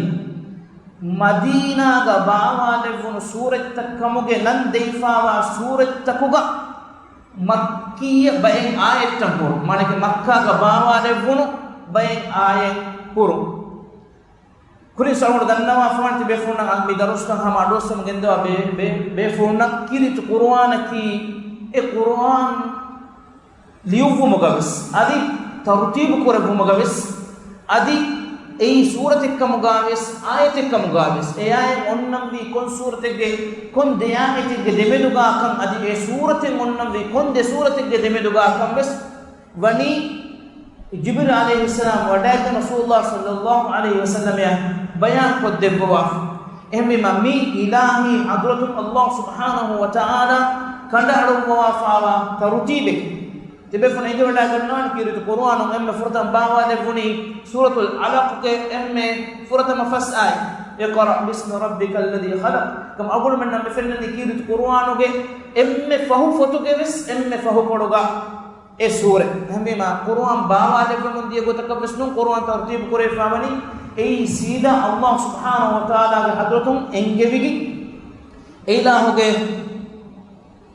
މަދީނާގަ ބާވާލެއްވުނު ސޫރަތްތައް ކަމުގެ ނަން ދެވިފައިވާ ސޫރަތްތަކުގަ މައްކިއްޔަ ބައެއް އާޔަތްތައް ހުރު، މާނައަކީ މައްކާގަ ބާވާލެއްވުނު ބައެއް އާޔަތް ހުރު. ކުރިން ސައުންޑް ދަންނަވާފަވާނެ ތިބޭފުޅުންނަށް މި ދަރުސްތައް ހަމަ އަޑުއައްސަމުން ގެންދަވާ ބޭ-، ބޭ-، ބޭފުޅުންނަށް ކީރިތި ޤުރުއާނަކީ އެ ޤުރުއާން ލިޔުއްވުމުގަވެސް، އަދި ތަރުތީބު ކުރެއްވުމުގަވެސް، އަދި އެއީ ސޫރަތެއްކަމުގަވެސް، އާޔަތެއްކަމުގަވެސް، އެ އާޔަތް އޮންނަންވީ ކޮން ސޫރަތެއްގެ ކޮން ދެ އާޔަތެއްގެ ދެމެދުގަ ކަން، އަދި އެ ސޫރަތެއް އޮންނަންވީ ކޮން ދެ ސޫރަތެއްގެ ދެމެދުގަ ކަން ވެސް ވަނީ ޖިބްރީލް ޢަލައިހިއްސަލާމް ވަޑައިގެން ރަސޫލުﷲ ޞައްލަﷲ ޢަލައިހި ވަސައްލަމަށް ބަޔާން ކޮށްދެއްވަވާފަ. އެހެންވީމަ، މި އިލާހީ ޙަޟްރަތުން ﷲ ސުބްޙާނަހޫ ވަތަޢާލާ ކަނޑައަޅުއްވަވާފައިވާ ތަރުތީބެއް. ތިބޭފުޅުން އެނގިވަޑައިގަންނަވާނެ، ކީރިތި ޤުރުއާނުން އެންމެ ފުރަތަމަ ބާވާލެއްވުނީ ސޫރަތުލް ޢަލަޤުގެ އެންމެ ފުރަތަމަ ފަސް އާޔަތް، اقرأ باسم ربك الذي خلق. ކަމަށް އަޅުގަނޑުމެންނަށް މި ފެންނަނީ ކީރިތި ޤުރުއާނުގެ އެންމެ ފަހު ފޮތުގެ ވެސް އެންމެ ފަހު ކޮޅުގަ އެ ސޫރަތް. އެހެންވީމަ، ޤުރުއާން ބާވާލެއްވަމުން ދިޔަ ގޮތަކަށް ވެސް ނޫން، ޤުރުއާން ތަރުތީބު ކުރެވިފައިވަނީ އެއީ ސީދާ ﷲ ސުބްޙާނަހޫ ވަތަޢާލާގެ ޙަޟްރަތުން އެންގެވިގެން، އެއިލާހުގެ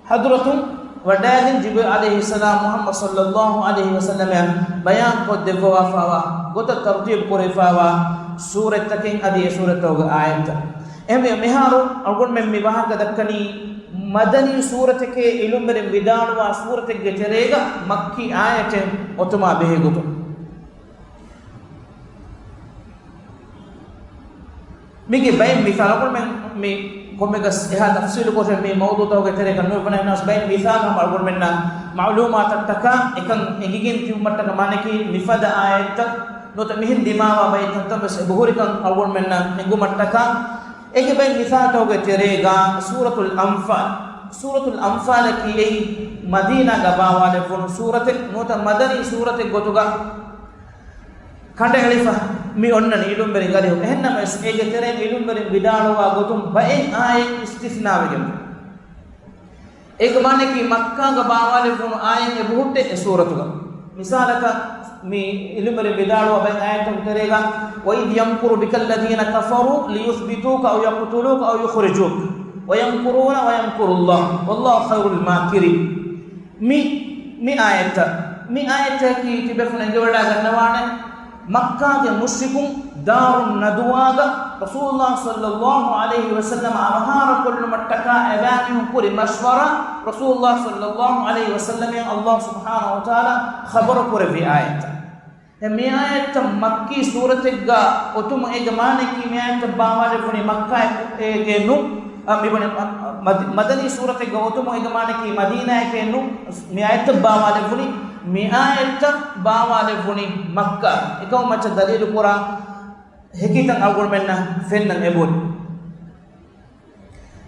ޙަޟްރަތުން ވަޑައިގެން ޖިބްރީލް ޢަލައިހިއްސަލާމް މުޙައްމަދު ޞައްލައްލާހު ޢަލައިހި ވަސައްލަމަށް ބަޔާންކޮށްދެއްވަވާފައިވާ ގޮތަށް ތަރުތީބު ކުރެވިފައިވާ ސޫރަތްތަކެއް އަދި އެ ސޫރަތްތަކުގެ އާޔަތްތައް. އެހެންވެ، މިހާރު އަޅުގަނޑުމެން މި ވާހަކަ ދައްކަނީ މަދަނީ ސޫރަތެކޭ އިލްމުވެރިން ވިދާޅުވާ ސޫރަތެއްގެ ތެރޭގަ މައްކީ އާޔަތެއް އޮތުމާ ބެހޭ ގޮތުން. މީގެ ބައެއް މިސާލު އަޅުގަނޑުމެން މި ކޮންމެއަކަސް އެހާ ތަފްސީލު ކޮށެއް މި މައުޟޫޢުތަކުގެ ތެރޭގަ ނުވެވަނަ އިންނަސް ބައެއް މިސާލު ހަމަ އަޅުގަނޑުމެންނަށް މަޢުލޫމާތަށްޓަކާ އެކަން އެނގިގެން ތިބުމަށްޓަކާ މާނައަކީ މިފަދަ އާޔަތްތައް ނުވަތަ މިހެން ދިމާވާ ބައެއް ތަންތަން ވެސް އެބަހުރިކަން އަޅުގަނޑުމެންނަށް އެނގުމަށްޓަކާ އޭގެ ބައެއް މިސާލުތަކުގެ ތެރޭގަ ސޫރަތުލް އަންފާލް، ސޫރަތުލް އަންފާލަކީ އެއީ މަދީނާގަ ބާވާލެއްވުނު ސޫރަތެއް ނުވަތަ މަދަނީ ސޫރަތެއް ގޮތުގަ ކަނޑައެޅިފަ މި އޮންނަނީ އިލްމުވެރިން އަރިހު. އެހެންނަމަވެސް، އޭގެ ތެރެއިން އިލްމުވެރިން ވިދާޅުވާ ގޮތުން ބައެއް އާޔަތް އިސްތިސްނާވެގެން. އޭގެ މާނައަކީ، މައްކާގަ ބާވާލެއްވުނު އާޔަތް އެބަހުއްޓޭ އެ ސޫރަތުގަ. މިސާލަކަށް، މި އިލްމުވެރިން ވިދާޅުވާ ބައެއް އާޔަތުން ތެރޭގަ، وَإِذْ يَمْكُرُ بِكَ الَّذِينَ كَفَرُوا لِيُثْبِتُوكَ أَوْ يَقْتُلُوكَ أَوْ يُخْرِجُوكَ وَيَمْكُرُونَ وَيَمْكُرُ اللَّهُ وَاللَّهُ خَيْرُ الْمَاكِرِينَ. މި، މި އާޔަތަށް، މި އާޔަތަކީ ތިބޭފުޅުން އެނގިވަޑައިގަންނަވާނެ، މައްކާގެ މުޝްރިކުން ދާރުން ނަދުވާގަ ރަސޫލުﷲ ޞައްލައްލާހު ޢަލައިހި ވަސައްލަމަ އަވަހާރަކޮށްލުމަށްޓަކާ އެބައިމީހުން ކުރި މަޝްވަރާ ރަސޫލުﷲ ޞައްލައްލާހު ޢަލައިހި ވަސައްލަމަށް ﷲ ސުބްޙާނަހޫ ވަތަޢާލާ ޚަބަރު ކުރެއްވި އާޔަތަށް. މި އާޔަތަށް މައްކީ ސޫރަތެއްގަ އޮތުމު އޭގެ މާނައަކީ މި އާޔަތަށް ބާވާލެއްވުނީ މައްކާއެކޭ ނޫން. އަ، މިވަނީ މަ-، މަ-، މަދަ-، މަދަނީ ސޫރަތެއްގަ އޮތުމު އޭގެ މާނައަކީ މަދީނާއެކޭ ނޫން. މި އާޔަތަށް ބާވާލެއްވުނީ، މި އާޔަތަށް ބާވާލެއްވުނީ މައްކާ. އެކަމު މައްޗަށް ދަލީލު ކުރާ ހެކިތައް އަޅުގަނޑުމެންނަށް ފެންނަން އެބަހުރި.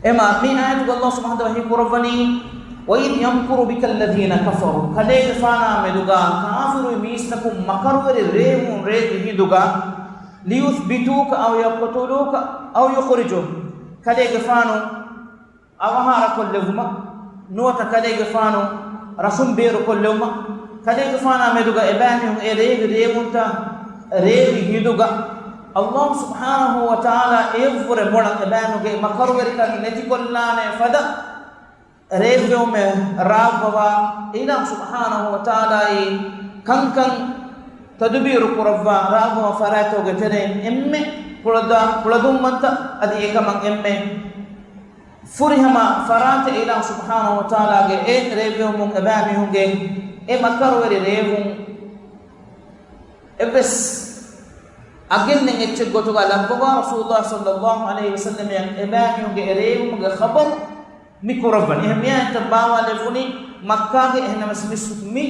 އެމާ، މި އާޔަތުގަ ﷲ ސުބްޙާނަހޫ ވަތަޢާލާ ވަޙީ ކުރައްވަނީ، وَإِذْ يَمْكُرُ بِكَ الَّذِينَ كَفَرُوا، ކަލޭގެފާނާ މެދުގަ ކާފިރު މީސްތަކުން މަކަރުވެރި ރޭވުން ރޭވި ހިނދުގަ، لِيُثْبِتُوكَ أَوْ يَقْتُلُوكَ أَوْ يُخْرِجُوكَ، ކަލޭގެފާނު އަވަހާރަކޮށްލެއްވުމަށް، ނުވަތަ ކަލޭގެފާނު ރަށުން ބޭރުކޮށްލެވުމަށް، ކަލޭގެފާނާ މެދުގަ އެބައިމީހުން އެ ރޭވި ރޭވުންތައް ރޭވި ހިނދުގަ، ﷲ ސުބްޙާނަހޫ ވަތަޢާލާ އެއަށްވުރެ މޮޅަށް އެބައިމީހުންގެ މަކަރުވެރިކަން ނެތިކޮށްލާނެ ފަދަ ރޭވިވެވުމެއް ރާވައްވަވާ، އިލާހު ސުބްޙާނަހޫ ވަތަޢާލާއީ ކަންކަން ތަދުބީރު ކުރައްވާ ރާވައްވާ ފަރާތްތަކުގެ ތެރެއިން އެންމެ ކުޅަދާ-، ކުޅަދުންވަންތަ އަދި އެކަމަށް އެންމެ ފުރިހަމަ ފަރާތެއް އިލާހު ސުބްޙާނަހޫ ވަތަޢާލާގެ އެ ރޭވިވެވުމުން އެބައިމީހުންގެ އެ މަކަރުވެރި ރޭވުން އެއްވެސް އަގެއް ނެތް އެއްޗެއް ގޮތުގަ ލައްވަވާ، ރަސޫލުﷲ ޞައްލައްލާހު ޢަލައިހި ވަސައްލަމަށް އެބައިމީހުންގެ އެ ރޭވުމުގެ ޚަބަރު މި ކުރައްވަނީ. އެހެން މި އާޔަތަށް ބާވާލެއްވުނީ މައްކާގެ، އެހެންނަމަވެސް މި ސު-، މި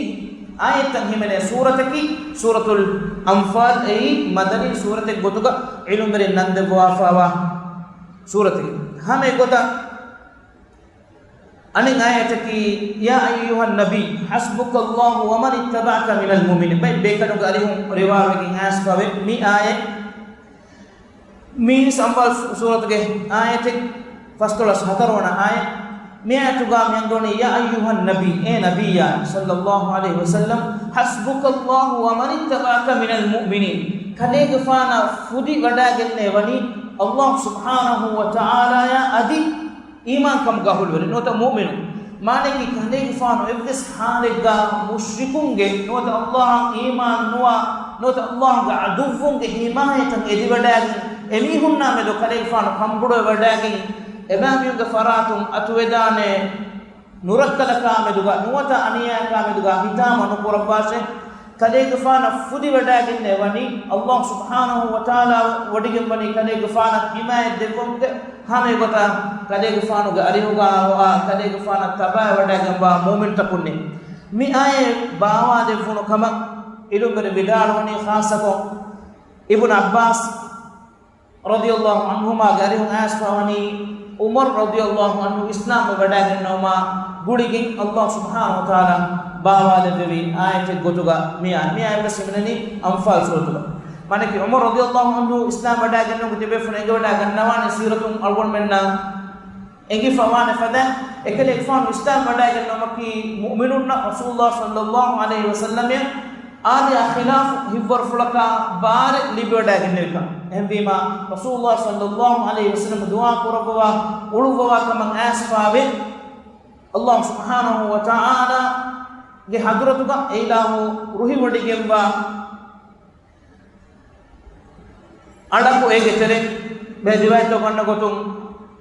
އާޔަތަށް ހިމެނޭ ސޫރަތަކީ ސޫރަތުލް އަންފާލް، އެއީ މަދަނީ ސޫރަތެއް ގޮތުގަ ޢިލްމުވެރިން ނަން ދެއްވާފައިވާ ސޫރަތެއް. ހަމަ އެގޮތަށް އަނެއް އާޔަތަކީ، يَا أَيُّهَا النَّبِيُّ حَسْبُكَ اللَّهُ وَمَنِ اتَّبَعَكَ مِنَ الْمُؤْمِنِينَ. ބައެއް ބޭކަލުންގެ އަރިހުން ރިވާވެގެން އައިސްފަވޭ މި އާޔަތް. މީ އަންފާލް ސޫ-، ސޫރަތުގެ އާޔަތެއް، ފަސްދޮޅަސް ހަތަރުވަނަ އާޔަތް. މި އާޔަތުގަ މި އަންގަވަނީ، يَا أَيُّهَا النَّبِيُّ، އޭ ނަބިއްޔާ، صَلَّى اللَّهُ عَلَيْهِ وَسَلَّمَ، حَسْبُكَ اللَّهُ وَمَنِ اتَّبَعَكَ مِنَ الْمُؤْمِنِينَ. ކަލޭގެފާނަށް ފުދިވަޑައިގެންނޭ ވަނީ ﷲ ސުބްޙާނަހޫ ވަތަޢާލާޔާ އަދި އީމާންކަމުގަ އަހުލުވެރިން ނުވަތަ މުއުމިނުން. މާނައަކީ، ކަލޭގެފާނު އެއްވެސް ޙާލެއްގަ މުޝްރިކުންގެ ނުވަތަ ﷲ އަށް އީމާން ނުވާ ނުވަތަ ﷲ ގެ ޢަދުއްވުންގެ ޙިމާޔަތަށް އެދިވަޑައިގެން، އެމީހުންނާ މެދު ކަލޭގެފާނު ކަނބޮޑުވެވަޑައިގެން، އެބައިމީހުންގެ ފަރާތުން އަތުވެދާނެ ނުރައްކަލަކާ މެދުގަ ނުވަތަ އަނިޔާއަކާ މެދުގަ ހިތާމަ ނުކުރައްވާށޭ. ކަލޭގެފާނަށް ފުދިވަޑައިގެންނޭ ވަނީ ﷲ ސުބްޙާނަހޫ ވަތަޢާލާ ވޮޑިގެންވަނީ ކަލޭގެފާނަށް ޙިމާޔަތް ދެއްވުމުގެ ހަމައެގޮތަށް ކަލޭގެފާނުގެ އަރިހުގަ އާ ކަލޭގެފާނަށް ތަބާވެވަޑައިގެންވާ މުއުމިންތަކުންނޭ. މި އާޔަތް ބާވާލެއްވުނު ކަމަށް ޢިލްމުވެރިން ވިދާޅުވަނީ، ޚާއްޞަކޮށް އިބްނު ޢައްބާސް ރަޟިޔަﷲ ޢަންހުމާގެ އަރިހުން އައިސްފަވަނީ ޢުމަރު ރަޟިޔަﷲ ޢަންހު އިސްލާމްވެ ވަޑައިގެންނެވުމާ ގުޅިގެން ﷲ ސުބްޙާނަހޫ ވަތަޢާލާ ބާވާލެއްވެވި އާޔަތެއް ގޮތުގަ މިއާ، މިއާ އެއްވެސް ހިމެނެނީ އަންފާލް ސޫރަތުގަ. މާނައަކީ ޢުމަރު ރަޟިޔަﷲ ޢަންހު އިސްލާމް ވަޑައިގެންނެވުމުގެ ތިބޭފުޅުން އެނގިވަޑައިގަންނަވާނެ ސީރަތުން އަޅުގަނޑުމެންނަށް އެނގިފަވާނެ ފަދަ އެކަލޭގެފާނު އިސްލާމް ވަޑައިގެންނެވުމަކީ މުއުމިނުންނަށް ރަސޫލުﷲ ޞައްލައްލާހު ޢަލައިހި ވަސައްލަމަ އާދަޔާ ޚިލާފު ހިތްވަރުފުޅަކާ ބާރެއް ލިބިވަޑައިގެންނެވިކަން. އެހެންވީމާ، ރަސޫލުﷲ ޞައްލަﷲު ޢަލައިހި ވަސައްލަމަ ދުޢާ ކުރައްވަވާ އުޅުއްވަވާ ކަމަށް އައިސްފާވޭ. ﷲ ސުބްޙާނަހޫ ވަތަޢާލާގެ ޙަޟްރަތުގަ އެއިލާހު ރުހިވޮޑިގެންވާ އަޅަކު އޭގެ ތެރެއިން ބެ ރިވާޔަތްތައް ގަންނަ ގޮތުން،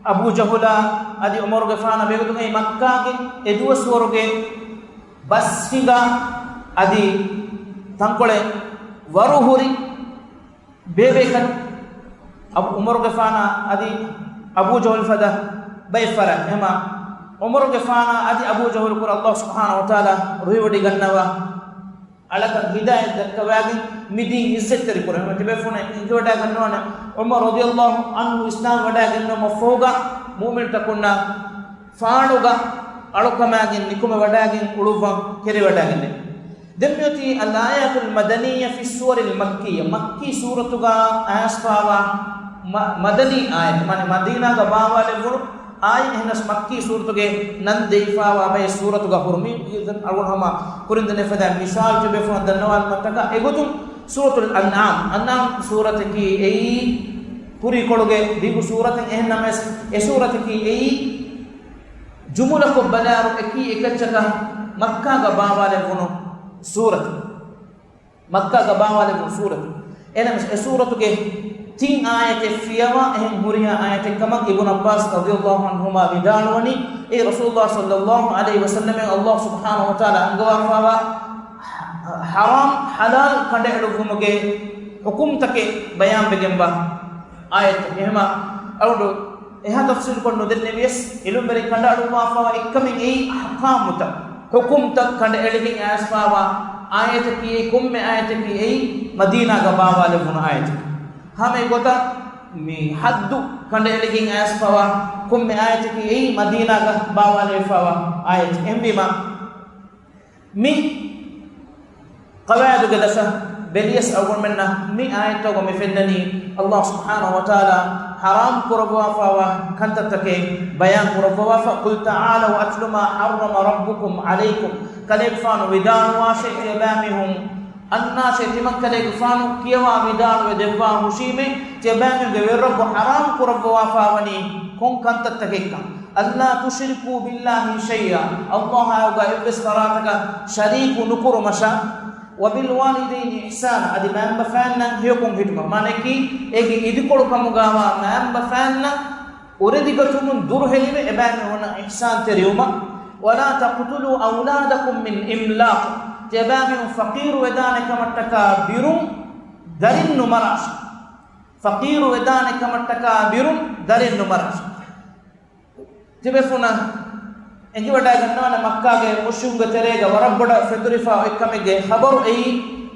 އަބޫ ޖަހުލާ އަދި ޢުމަރުގެފާނާ ބެގޮތުގައި މައްކާގެ އެ ދުވަސްވަރުގެ ބަސް ހިނގާ އަދި ތަންކޮޅެއް ވަރު ހުރި ބޭބޭކަން އަބު، ޢުމަރުގެފާނާ އަދި އަބޫ ޖަހުލް ފަދަ ބައެއް ފަރާތް. އެހެމާ ޢުމަރުގެފާނާ އަދި އަބޫ ޖަހުލް ކުރެ ﷲ ސުބްޙާނަހޫ ވަތަޢާލާ ރުހިވޮޑިގަންނަވާ އަޅަކަށް ހިދާޔަތް ދައްކަވާގެން މިދީން ޢިއްޒަތްތެރިކުރޭ. ތިބޭފުޅުން އެނގިވަޑައިގަންނަވާނެ، ޢުމަރު ރަޟިޔަﷲު ޢަންހު އިސްލާމް ވަޑައިގެންނެވުމަށްފަހުގަ މުއުމިނުތަކުންނާ ފާޅުގަ އަޅުކަމާގެން ނިކުމެވަޑައިގެން އުޅުއްވަން ކެރިވަޑައިގެންނެވި. ދެން މިއޮތީ الآيات المدنية في السور المكية، މައްކީ ސޫރަތުގަ އައިސްފާވާ މަ-، މަދަނީ އާޔަތް، މާނަ މަދީނާގަ ބާވާލެއްވުނު އާޔަތް. އެހެނަސް މައްކީ ސޫރަތުގެ ނަން ދެވިފާވާ ބައެއް ސޫރަތުގަ ހުރުމީ އަޅުގަނޑު ހަމަ ކުރިން ދެނެފަދަ މިސާލު ތިބޭފުޅުން ދަންނަވާލުމަށްޓަކާ އެގޮތުން ސޫރަތުލް އަންޢާމް، އަންޢާމް ސޫރަތަކީ އެއީ ކުރީކޮޅުގެ ދިގު ސޫރަތެއް. އެހެންނަމަވެސް އެ ސޫރަތަކީ އެއީ ޖުމުލަކޮށް ބަލާއިރު އެކީ އެކައްޗަކަށް މައްކާގަ ބާވާލެއްވުނު ސޫރަތެއް. މައްކާގަ ބާވާލެއްވުނު ސޫރަތެއް. އެހެނަސް އެ ސޫރަތުގެ ތިން އާޔަތެއް ފިޔަވާ އެހެން ހުރިހާ އާޔަތެއް ކަމަށް އިބްނު ޢައްބާސް ރަޟިޔަﷲު ޢަންހުމާ ވިދާޅުވަނީ، އެ ރަސޫލުﷲ ޞައްލަﷲު ޢަލައިހި ވަސައްލަމަށް ﷲ ސުބްޙާނަހޫ ވަތަޢާލާ އަންގަވާފާވާ ޙަރާމް ޙަލާލް ކަނޑައެޅުއްވުމުގެ ޙުކުމްތަކެއް ބަޔާންވެގެންވާ އާޔަތެއް. އެހެމާ އަޅުގަނޑު އެހާ ތަފްސީލުކޮށް ނުދެންނެވިޔަސް، އިލްމުވެރިން ކަނޑައަޅުއްވާފައިވާ އެއްކަމެއް އެއީ އަޙްކާމުތައް، ޙުކުމްތައް ކަނޑައެޅިގެން އައިސްފާވާ އާޔަތަކީ އެއީ ކޮންމެ އާޔަތަކީ އެއީ މަދީނާގަ ބާވާލެއްވުނު އާޔަތެއް. ހަމަ އެގޮތަށް މި ޙައްދު ކަނޑައެޅިގެން އައިސްފާވާ ކޮންމެ އާޔަތަކީ އެއީ މަދީނާގަ ބާވާލެވިފާވާ އާޔަތެއް. އެހެންވީމާ، މި ޤަވާޢިދުގެ ދަށަށް ބެލިޔަސް އަޅުގަނޑުމެންނަށް މި އާޔަތްތަކުގަ މި ފެންނަނީ، ﷲ ސުބްޙާނަހޫ ވަތަޢާލާ ޙަރާމް ކުރައްވާފާވާ ކަންތައްތަކެއް ބަޔާން ކުރައްވަވާފަ، قُلْ تَعَالَوْا أَتْلُ مَا حَرَّمَ رَبُّكُمْ عَلَيْكُمْ. ކަލޭގެފާނު ވިދާޅުވާށޭ، ތިޔަބައިމީހުން އަންނާށޭ، ތިމަން ކަލޭގެފާނު ކިޔަވާ ވިދާޅުވެ ދެއްވާ ހުށީމޭ، ތިޔަބައިމީހުންގެ ވެރިރައްބު ޙަރާމް ކުރައްވަވާފާވަނީ ކޮން ކަންތައްތަކެއްކަން. أَلَّا تُشْرِكُوا بِاللَّهِ شَيْئًا، ﷲ އާއި އެއްވެސް ފަރާތަކަށް ޝަރީކު ނުކުރުމަށާ، وَبِالْوَالِدَيْنِ إِحْسَانًا، އަދި މައިންބަފައިންނަށް ހެޔޮކޮށް ހިދުމަތް، މާނައަކީ އޭގެ އިދިކޮޅުކަމުގައިވާ މައިންބަފައިންނަށް އުރެދިގަތުމުން ދުރުހެލިވެ އެބައިމީހުންނަށް އިޙްސާންތެރިވުމަށް. وَلَا تَقْتُلُوا أَوْلَادَكُمْ مِنْ إِمْلَاقٍ، ތިޔަބައިމީހުން ފަޤީރު ވެދާނެ ކަމަށްޓަކާ ބިރުން ދަރިން ނުމަރާށޭ. ފަޤީރު ވެދާނެ ކަމަށްޓަކާ ބިރުން ދަރިން ނުމަރާށޭ. ތިބޭފުޅުންނަށް އެނގިވަޑައިގަންނަވާނެ، މައްކާގެ މުޝްރިކުންގެ ތެރޭގަ ވަރަށް ބޮޑަށް ފެތުރިފަ އޮތް ކަމެއްގެ ޚަބަރު އެއީ،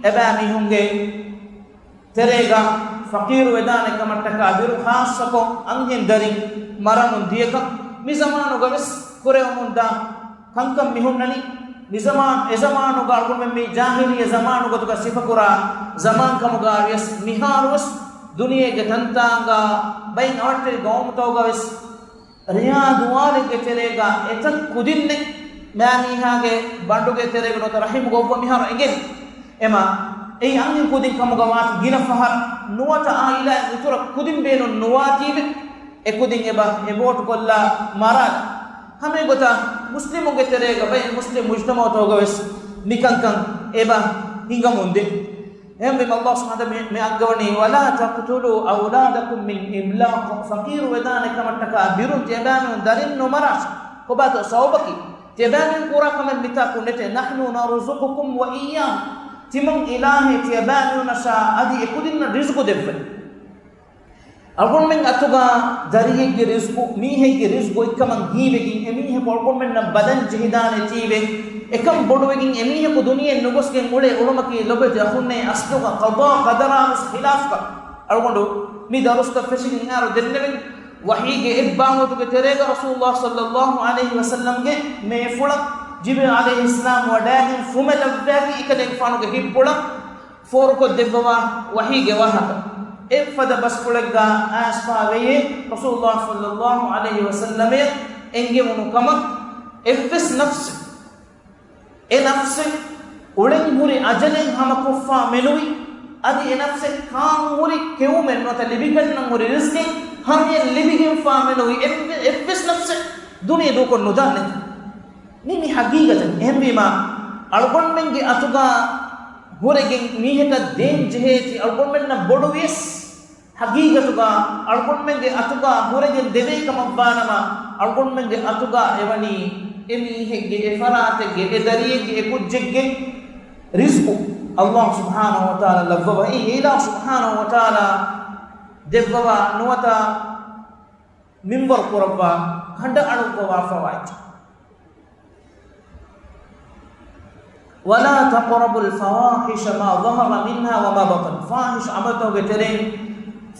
އެބައިމީހުންގެ ތެރޭގަ ފަޤީރު ވެދާނެ ކަމަށްޓަކާ ބިރު، ޚާއްޞަކޮށް އަންހެން ދަރިން މަރަމުން ދިޔަކަން މި ޒަމާނުގަވެސް ކުރެވެމުންދާ ކަންކަން މިހުންނަނީ. މިޒަމާން، އެޒަމާނުގަ އަޅުގަނޑުމެން މި ޖާހިލިއްޔަ ޒަމާނު ގޮތުގަ ސިފަކުރާ ޒަމާން ކަމުގަވިޔަސް، މިހާރުވެސް ދުނިޔޭގެ ތަންތާނގަ ބައެއް އަވަށްޓެރި ގައުމުތަކުގަވެސް ރެޔާ ދުވާލެއްގެ ތެރޭގަ އެތައް ކުދިންނެއް މާމީހާގެ ބަނޑުގެ ތެރޭގަ ނުވަތަ ރަޙިމުގަ އޮއްވަ މިހާރު އެނގެނީ. އެމާ، އެއީ އަންހެން ކުދިން ކަމުގަ ވާތީ ގިނަ ފަހަރަށް ނުވަތަ އާއިލާއިން އިތުރަށް ކުދިން ބޭނުން ނުވާތީވެ، އެ ކުދިން އެބަ އެބޯޓުކޮށްލާ މަރާލި. ހަމަ އެގޮތަށް މުސްލިމުންގެ ތެރޭގަ ބައެއް މުސްލިމް މުޖްތަމަޢުތަކުގަވެސް މިކަންކަން އެބަ ހިނގަމުންދޭ. އެހެންވީމަ ﷲ ސުބްޙާނަހޫ ވަތަޢާލާ މި އަންގަވަނީ، وَلَا تَقْتُلُوا أَوْلَادَكُمْ مِنْ إِمْلَاقٍ، ފަޤީރު ވެދާނެ ކަމަށްޓަކާ ބިރުން ތިޔަބައިމީހުން ދަރިން ނުމަރާށޭ. ކޮބާތޯ ސަބަބަކީ؟ ތިޔަބައިމީހުން ކުރާ ކަމެއް މިތާކު ނެތޭ. نَحْنُ نَرْزُقُكُمْ وَإِيَّاهُمْ، ތިމަން އިލާހޭ ތިޔަބައިމީހުންނަށާ އަދި އެކުދިންނަށް ރިޒުޤު ދެއްވަނީ. އަޅުގަނޑުމެން އަތުގަ ދަރިއެއްގެ ރިޒްޤު، މީހެއްގެ ރިޒްޤު އޮތްކަމަށް ހީވެގެން، އެމީހަކު އަޅުގަނޑުމެންނަށް ބަލަން ޖެހިދާނެތީވެ، އެކަން ބޮޑުވެގެން އެމީހަކު ދުނިޔެއިން ނުގޮސްގެން އުޅޭ އުޅުމަކީ ލޮބުވެތި އަޚުންނޭ އަސްލުގަ ޤަޟާ ޤަދަރާ ވެސް ޚިލާފްކަން. އަޅުގަނޑު މި ދަރުސްތައް ފެށިގެން އައިރު ދެންނެވެން، ވަޙީގެ އެއްބާވަތުގެ ތެރޭގަ ރަސޫލުﷲ ޞައްލަﷲު ޢަލައިހި ވަސައްލަމްގެ މޭފުޅަށް ޖިބްރީލް ޢަލައިހިއްސަލާމް ވަޑައިގެން ފުމެލައްވައިގެން އެކަލޭގެފާނުގެ ހިތްޕުޅަށް ފޯރުކޮށްދެއްވަވާ ވަޙީގެ ވާހަކަ. އެއްފަދަ ބަސްފުޅެއްގަ އައިސްފާވެޔޭ، ރަސޫލުﷲ ޞައްލަﷲު ޢަލައިހި ވަސައްލަމަށް އެނގެވުނު ކަމަށް އެއްވެސް ނަފްސެއް، އެ ނަފްސެއް އުޅެން ހުރި އަޖަލެއް ހަމަކޮށްފާ މެނުވި، އަދި އެ ނަފްސެއް ކާން ހުރި ކެއުމެއް ނުވަތަ ލިބިގަންނަން ހުރި ރިޒްގެއް ހަމަޔަށް ލިބިގެންފާ މެނުވި އެއްވެ-، އެއްވެސް ނަފްސެއް ދުނިޔެ ދޫކޮށް ނުދާނެތަ؟ މީ މީ ހަގީގަތެއް. އެހެންވީމާ، އަޅުގަނޑުމެންގެ އަތުގަ ހުރެގެން މީހަކަށް ދޭން ޖެހޭތީ އަޅުގަނޑުމެންނަށް ބޮޑުވިޔަސް، ހަގީގަތުގަ އަޅުގަނޑުމެންގެ އަތުގަ ހުރެގެން ދެވޭ ކަމަށްވާނަމަ، އަޅުގަނޑުމެންގެ އަތުގަ އެވަނީ އެ މީހެއްގެ، އެ ފަރާތެއްގެ، އެ ދަރިއެއްގެ، އެ ކުއްޖެއްގެ ރިޒްޤު. އަﷲ ސުބްޙާނަހޫ ވަތަޢާލާ ލައްވަވަ، އެއީ އިލާހު ސުބްޙާނަހޫ ވަތަޢާލާ ދެއްވަވާ ނުވަތަ މިންވަރު ކުރައްވާ ކަނޑައަޅުއްވަވާފަވާ އެއްޗެއް. ولا تقربوا الفواحش ما ظهر منها وما بطن. ފާޙިޝް ޢަމަލުތަކުގެ ތެރެއިން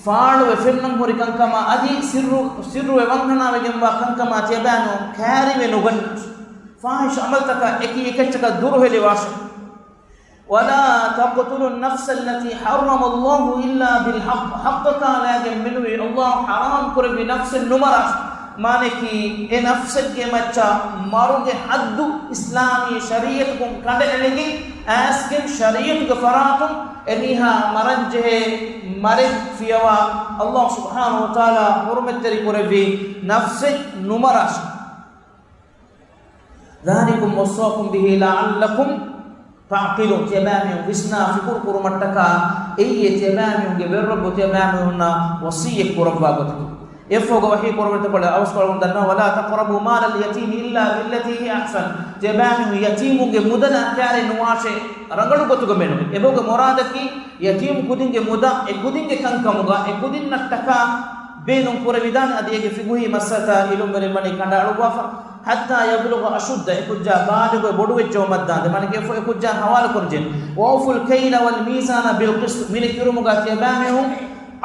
ފާޅުވެ ފެންނަން ހުރި ކަންކަމާ އަދި ސިއްރު، ސިއްރުވެ ވަންހަނާވެގެންވާ ކަންކަމާ ތިޔަބައިމީހުން ކައިރިވެ ނުގަންނަ. ފާޙިޝް ޢަމަލުތަކާ އެކި އެކައްޗަކަށް ދުރުހެލިވާށެ. ولا تقتلوا النفس التي حرم الله إلا بالحق. ޙައްޤަކާ ލައިގެން މެނުވީ އަﷲ ޙަރާމް ކުރެއްވި ނަފްސެއް ނުމަރާށެ. މާނައަކީ، އެ ނަފްސެއްގެ މައްޗަށް މަރުގެ ޙައްދު އިސްލާމީ ޝަރީޢަތުގައި ކަނޑައެޅިގެން އައިސްގެން ޝަރީޢަތުގެ ފަރާތުން އެމީހާ މަރަންޖެހޭ މަރެއް ފިޔަވާ އަﷲ ސުބްޙާނަހޫ ވަތަޢާލާ ޙުރުމަތްތެރި ކުރެއްވި ނަފްސެއް ނުމަރާށެ. ذلكم وصاكم به لعلكم تعقلون. ތިޔަބައިމީހުން ވިސްނާ ފިކުރު ކުރުމަށްޓަކާ އެއީ ތިޔަބައިމީހުންގެ ވެރިރައްބު ތިޔަބައިމީހުންނަށް ވަޞިއްޔަތް ކުރައްވާ ގޮތަކީ. އެއަށްފަހުގަ ވަޙީ ކުރެވޭތޯ ބަލަ، އަވަސްކޮޅުން ދަންނަވާ، ولا تقربوا مال اليتيم إلا بالتي هي أحسن. ތިޔަބައިމީހުން ޔަތީމުންގެ މުދަލާ ކައިރި ނުވާށޭ ރަނގަޅު ގޮތުގަ މެނުވެ. އެބަހުގެ މުރާދަކީ ޔަތީމު ކުދިންގެ މުދާ އެ ކުދިންގެ ކަންކަމުގަ އެ ކުދިންނަށްޓަކާ ބޭނުން ކުރެވިދާނެ. އަދި އޭގެ ފިޤުހީ މައްސަލަތައް ޢިލްމުވެރިން ވަނީ ކަނޑައަޅުއްވާފަ. حتى يبلغ أشده، އެ ކުއްޖާ ބާލިޣުވެ ބޮޑުވެއްޖައުމަށްދާންދެން، މާނައަކީ އެ ކުއްޖާ ހަވާލުކުރަންޖެހޭ. وأوفوا الكيل والميزان بالقسط، މިނެއް ކިރުމުގަ ތިޔަބައިމީހުން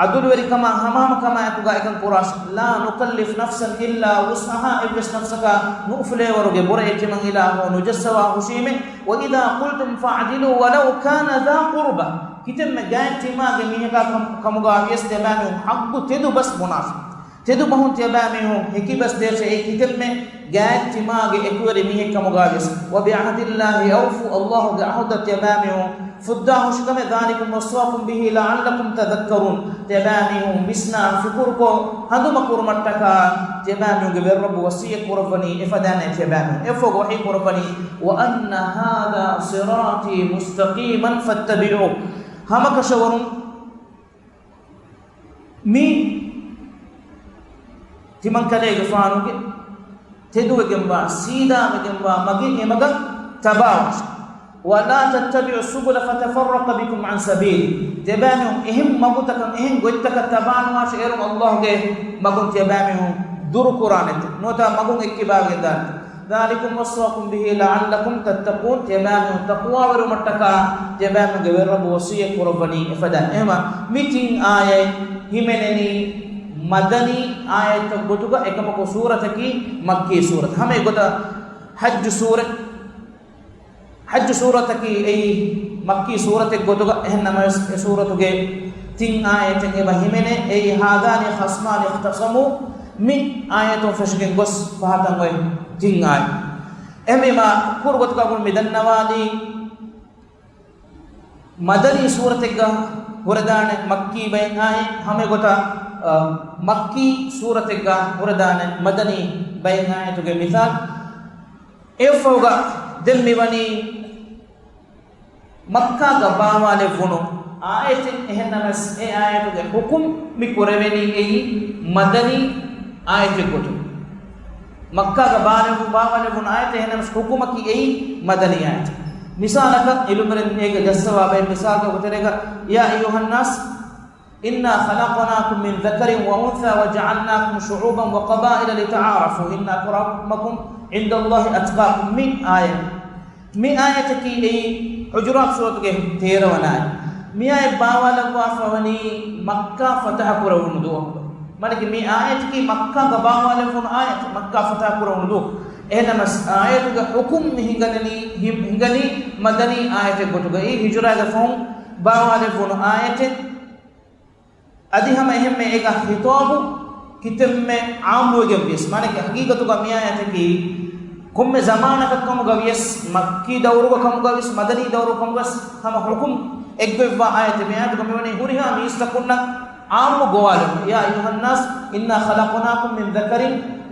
ޢަދުލުވެރިކަމާ ހަމަހަމަކަމާއެކުގަ އެކަން ކުރާށޭ. لا نكلف نفسا إلا وسعها، އެއްވެސް ނަފްސަކަށް ނުއުފުލޭވަރުގެ ބުރައެއް ތިމަން އިލާހު ނުޖައްސަވާ ހުށީމޭ. وإذا قلتم فاعدلوا ولو كان ذا قربى، ކިތަންމެ ގާތް ތިމާގެ މީހަކާ ކަމު-، ކަމުގަ ވިޔަސް ތިޔަބައިމީހުން ޙައްޤު ތެދު ބަސް ބުނާށޭ. ތެދު ބަހުން ތިޔަބައިމީހުން ހެކި ބަސް ދޭށޭ، އެއީ ކިތަންމެ ގާތް ތިމާގެ އެކުވެރި މީހެއް ކަމުގަ ވިޔަސް. وبعهد الله أوفوا، އަﷲގެ ޢަހުދަށް ތިޔަބައިމީހުން ފުއްދާ ހުށިކަމެއް. ذلكم وصاكم به لعلكم تذكرون. ތިޔަބައިމީހުން ވިސްނާ ފިކުރުކޮށް ހަނދުމަކުރުމަށްޓަކާ ތިޔަބައިމީހުންގެ ވެރިރައްބު ވަޞިއްޔަތް ކުރައްވަނީ އެފަދައިން ތިޔަބައިމީހުން. އެއަށްފަހުގަ ވަޙީ ކުރައްވަނީ، وأن هذا صراطي مستقيما فاتبعوه. ހަމަކަށަވަރުން މި ތިމަންކަލޭގެފާނުގެ ތެދުވެގެންވާ، ސީދާވެގެންވާ މަގެއް އެމަގަށް ތަބާވާށޭ. ولا تتبعوا السبل فتفرق بكم عن سبيله. ތިޔަބައިމީހުން އެހެން މަގުތަކަށް، އެހެން ގޮތްތަކަށް ތަބާނުވާށޭ، އޭރުން އަﷲގެ މަގުން ތިޔަބައިމީހުން ދުރުކުރާނެތެ. ނުވަތަ މަގުން އެއްކިބާވެގެން ދާނެތެ. ذلكم وصاكم به لعلكم تتقون. ތިޔަބައިމީހުން ތަޤްވާވެރިވުމަށްޓަކާ ތިޔަބައިމީހުންގެ ވެރިރައްބު ވަޞިއްޔަތް ކުރައްވަނީ އެފަދައިން. އެހެންވީމާ މި ތިން އާޔަތް ހިމެނެނީ މަދަނީ އާޔަތްތައް ގޮތުގަ، އެކަމަކު ސޫރަތަކީ މައްކީ ސޫރަތެއް. ހަމަ އެގޮތަށް ޙައްޖު ސޫރަ، ޙައްޖު ސޫރަތަކީ އެއީ މައްކީ ސޫރަތެއް ގޮތުގަ، އެހެން ނަމަވެސް އެ ސޫރަތުގެ ތިން އާޔަތެއް އެބަ ހިމެނޭ. އެއީ هذان خصمان اختصموا، މި އާޔަތުން ފެށިގެން ގޮސް ފަހަތަށް އޮތް ތިން އާޔަތް. އެހެންވީމާ ކުރު ގޮތުގަ މި ދަންނަވާލީ މަދަނީ ސޫރަތެއްގަ ހުރެދާނެ މައްކީ ބައެއް އާޔަތް، ހަމަ އެގޮތަށް، އަ، މައްކީ ސޫރަތެއްގަ ހުރެދާނެ މަދަނީ ބައެއް އާޔަތުގެ މިސާލް. އެއަށްފަހުގަ ދެން މިވަނީ މައްކާގަ ބާވާލެއްވުނު އާޔަތެއް، އެހެންނަމަވެސް އެ އާޔަތުގެ ޙުކުމް މި ކުރެވެނީ އެއީ މަދަނީ އާޔަތެއް ގޮތުން. މައްކާގަ ބާވާލެއްވު-، ބާވާލެއްވުނު އާޔަތެއް، އެހެންނަމަވެސް ޙުކުމަކީ އެއީ މަދަނީ އާޔަތެއް. މިސާލަކަށް އިލްމުވެރިން އޭގެ ޖައްސަވާ ބައެއް މިސާލްތަކުގެ ތެރޭގަ، يا أيها الناس إنا خلقناكم من ذكر وأنثى وجعلناكم شعوبا وقبائل لتعارفوا إن أكرمكم عند الله أتقاكم. މި އާޔަތް، މި އާޔަތަކީ އެއީ ޙުޖުރާތު ސޫރަތުގެ ތޭރަ ވަނަ އާޔަތް. މި އާޔަތް ބާވާލައްވާފަވަނީ މައްކާ ފަތަޙަ ކުރެވުނު ދުވަހުގަ. މާނައަކީ މި އާޔަތަކީ މައްކާގަ ބާވާލެއްވުނު އާޔަތެއް، މައްކާ ފަތަޙަ ކުރެވުނު ދުވަހު. އެހެންނަމަވެސް އާޔަތުގެ ޙުކުމް މި ހިނގަނީ، ހި-، ހިނގަނީ މަދަނީ އާޔަތެއް ގޮތުގައި، ހިޖުރާގެ ފަހުން ބާވާލެއްވުނު އާޔަތެއް. އަދި ހަމަ އެހެންމެ އޭގަ ޚިޠާބު ކިތަންމެ ޢާއްމުވެގެން ވިޔަސް، މާނައަކީ ޙަޤީޤަތުގަ މި އާޔަތަކީ ކޮންމެ ޒަމާނަކަށް ކަމުގަ ވިޔަސް، މައްކީ ދައުރުގަ ކަމުގަ ވިޔަސް، މަދަނީ ދައުރުގަ ކަމުގަ ވިޔަސް، ހަމަ ޙުކުމް އެއްގޮތްވާ އާޔަތެއް. މި އާޔަތުގަ މިވަނީ ހުރިހާ މީސްތަކުންނަށް ޢާއްމު ގޮވާލުމުން. يا أيها الناس إنا خلقناكم من ذكر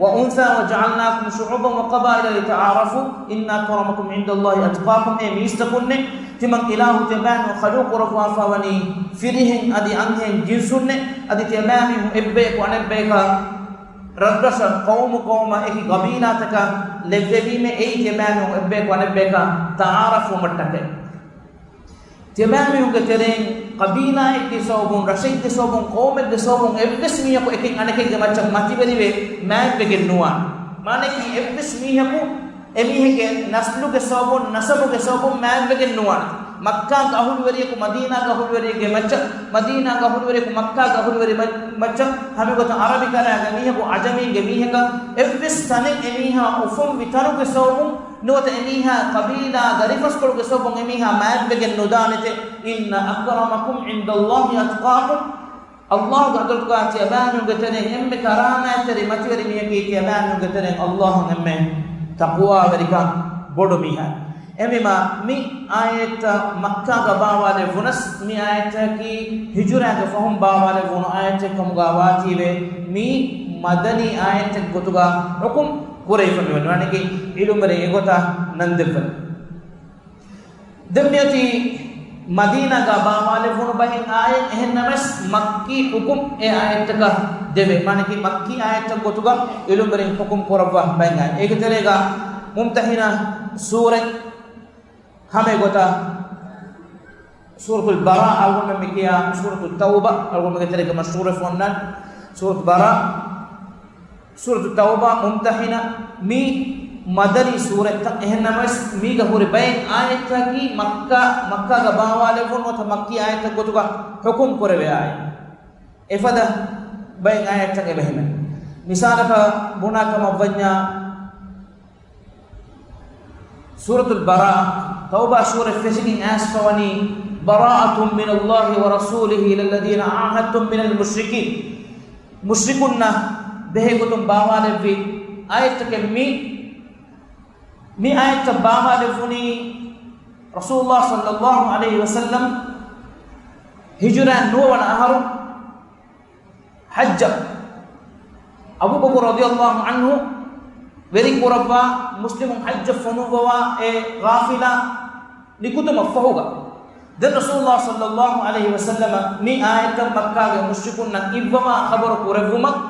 وأنثى وجعلناكم شعوبا وقبائل لتعارفوا إن أكرمكم عند الله أتقاكم. އޭ މީސްތަކުންނޭ، ތިމަން އިލާހު ތިޔަބައިމީހުން ޚަލްޤު ކުރައްވާފަ ވަނީ ފިރިހެން އަދި އަންހެން ޖިންސުންނޭ، އަދި ތިޔަބައިމީހުން އެއްބަޔަކު އަނެއްބަޔަކާ ރަށްރަށަށް، ޤައުމު ޤައުމަށް، އެކި ޤަބީލާތަކަށް ލެއްވެވީމޭ، އެއީ ތިޔަބައިމީހުން އެއްބަޔަކު އަނެއްބަޔަކާ ތަޢާރަފްވުމަށްޓަކައި. ތިޔަބައިމީހުންގެ ތެރެއިން ޤަބީލާއެއްގެ ސަބަބުން، ރަށެއްގެ ސަބަބުން، ޤައުމެއްގެ ސަބަބުން އެއްވެސް މީހަކު އެކެއް އަނެކެއްގެ މައްޗަށް މަތިވެރިވެ މާތްވެގެން ނުވާނެ. މާނައަކީ އެއްވެސް މީހަކު އެމީހެއްގެ ނަސްލުގެ ސަބަބުން، ނަސަބުގެ ސަބަބުން މާތްވެގެން ނުވާނެ. މައްކާގެ އަހުލުވެރިޔަކު މަދީނާގެ އަހުލުވެރިއެއްގެ މައްޗަށް، މަދީނާގެ އަހުލުވެރިޔަކު މައްކާގެ އަހުލުވެރި މަ-، މައްޗަށް، ހަމައެގޮތަށް ޢަރަބިކަރާގެ މީހަކު ޢަޖަމީންގެ މީހަކަށް، އެއްވެސް ތަނެއް އެމީހާ އުފުންވި ތަނުގެ ސަބަބުން ނުވަތަ އެމީހާ ޤަބީލާ ދަރިފަސްކޮޅުގެ ސަބަބުން އެމީހާ މާތްވެގެން ނުދާނެތެ. إن أكرمكم عند الله أتقاكم. ﷲގެ ޙަޟްރަތުގަ ތިޔަބައިމީހުންގެ ތެރެއިން އެންމެ ކަރާމާތްތެރި މަތިވެރި މީހަކީ ތިޔަބައިމީހުންގެ ތެރެއިން ﷲއަށް އެންމެ ތަޤްވާވެރިކަން ބޮޑު މީހާ. އެހެންވީމާ، މި އާޔަތްތައް މައްކާގަ ބާވާލެއްވުނަސް، މި އާޔަތަކީ ހިޖުރާގެ ފަހުން ބާވާލެއްވުނު އާޔަތެއް ކަމުގަ ވާތީވެ، މީ މަދަނީ އާޔަތެއް ގޮތުގަ ޙުކުމް ކުރެވިފަ މިވަނީ. ވަނީކީ ޢިލްމުވެރިން އެގޮތަށް ނަން ދެއްވަނީ. ދެން މިއޮތީ މަދީނާގަ ބާވާލެއްވުނު ބަހެއް އާޔަތް، އެހެންނަމަވެސް މައްކީ ޙުކުމް އެ އާޔަތްތަކަށް ދެވޭ. މާނައަކީ މައްކީ އާޔަތްތައް ގޮތުގަ ޢިލްމުވެރިން ޙުކުމް ކުރައްވާ ބަހެއް އާޔަތް. އޭގެ ތެރޭގަ މުމްތަޙިނާ ސޫރަތް، ހަމައެގޮތަށް ސޫރަތުލް ބަރާއަ އަޅުގަނޑުމެން މި ކިޔާ ސޫރަތު ތައުބާ އަޅުގަނޑުމެންގެ ތެރޭގަ މަޝްހޫރުވެފަ އޮންނަން. ސޫރަތު ބަރާ، ސޫރަތު ތައުބާ، މުމްތަޙިނާ، މި މަދަނީ ސޫރަތްތައް. އެހެންނަމަވެސް، މީގަ ހުރި ބައެއް އާޔަތްތަކީ މައްކާ، މައްކާގަ ބާވާލެއްވުނު ނުވަތަ މައްކީ އާޔަތްތައް ގޮތުގަ ޙުކުމް ކުރެވޭ އާޔަތް. އެފަދަ ބައެއް އާޔަތްތައް އެބަހިމެން. މިސާލަކަށް ބުނާ ކަމަށް ވަންޏާ، ސޫރަތުލް ބަރާ، ތައުބާ ސޫރަތް ފެށިގެން އައިސްފަވަނީ، براءة من الله ورسوله إلى الذين عاهدتم من المشركين. މުޝްރިކުންނަށް ބެހޭ ގޮތުން ބާވާލެއްވި އާޔަތްތަކެއް މީ. މި އާޔަތްތައް ބާވާލެއްވުނީ ރަސޫލުﷲ ޞައްލަﷲ ޢަލައިހި ވަސައްލަމް ހިޖުރަ ނުވަވަނަ އަހަރު، ޙައްޖަށް އަބޫބަކުރު ރަޟިޔަﷲ ޢަންހު ވެރިކުރައްވާ، މުސްލިމުން ޙައްޖަށް ފޮނުއްވަވާ އެ ޤާފިލާ ނިކުތުމަށްފަހުގަ، ދެން ރަސޫލުﷲ ޞައްލަﷲ ޢަލައިހި ވަސައްލަމަ މި އާޔަތްތައް މައްކާގެ މުޝްރިކުންނަށް އިއްވަވާ ޚަބަރު ކުރެއްވުމަށް،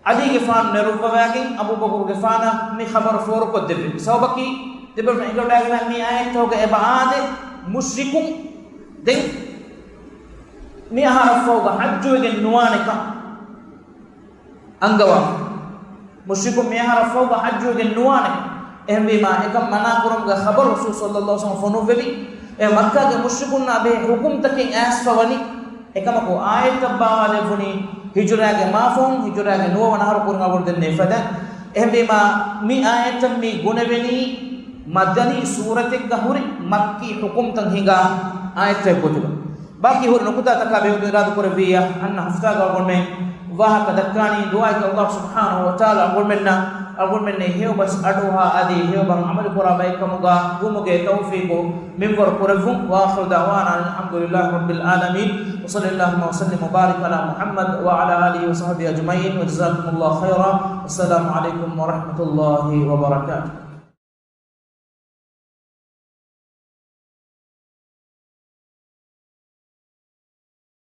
ޢަލީގެފާނު ނެރުއްވަވާގެން އަބޫބަކުރުގެފާނަށް މި ޚަބަރު ފޯރުކޮށްދެއްވި. ސަބަބަކީ، ތިބޭފުޅުން އެނގިވަޑައިގަންނަވާ މި އާޔަތްތަކުގަ އެބަ އާދޭ، މުޝްރިކުން ދެން މި އަހަރަށްފަހުގަ ޙައްޖުވެގެން ނުވާނެކަން އަންގަވާފަ. މުޝްރިކުން މި އަހަރަށްފަހުގަ ޙައްޖުވެގެން ނުވާނެ. އެހެންވީމާ، އެކަން މަނާކުރުމުގެ ޚަބަރު ރަސޫލު ޞައްލަﷲ ޢަލައިހި ވަސައްލަމަ ފޮނުއްވެވި. އެ މައްކާގެ މުޝްރިކުންނާ ބެހޭ ޙުކުމްތަކެއް އައިސްފަވަނީ. އެކަމަކު، އާޔަތްތައް ބާވާލެއްވުނީ ހިޖުރާގެ މާފަހުން، ހިޖުރާގެ ނުވަވަނަ އަހަރު ކުރިން އަޅުގަނޑު ދެންނެވި ފަދަ. އެހެންވީމާ، މި އާޔަތްތައް މި ގުނެވެނީ މަދަނީ ސޫރަތެއްގަ ހުރި މައްކީ ޙުކުމްތައް ހިނގާ އާޔަތްތައް ގޮތުގަ. ބާކީ ހުރި ނުކުތާތަކާ ބެހޭގޮތުން އިރާދަކުރެއްވިއްޔާ، އަންނަ ހަފްތާގަ އަޅުގަނޑުމެން ވާހަކަ ދައްކާނީ. ދުޢާއަކީ ﷲ ސުބްޙާނަހޫ ވަތަޢާލާ އަޅުގަނޑުމެންނަށް، އަޅުގަނޑުމެންނަށް ހެޔޮބަސް އަޑުއަހާ އަދި ހެޔޮބަހަށް ޢަމަލުކުރާ ބައެއްކަމުގަ ވުމުގެ ތައުފީޤު މިންވަރު ކުރެއްވުން. وآخر دعوانا أن الحمد لله رب العالمين. وصل اللهم وسلم وبارك على محمد وعلى آله وصحبه أجمعين. وجزاكم الله خيرا. والسلام عليكم ورحمة الله وبركاته.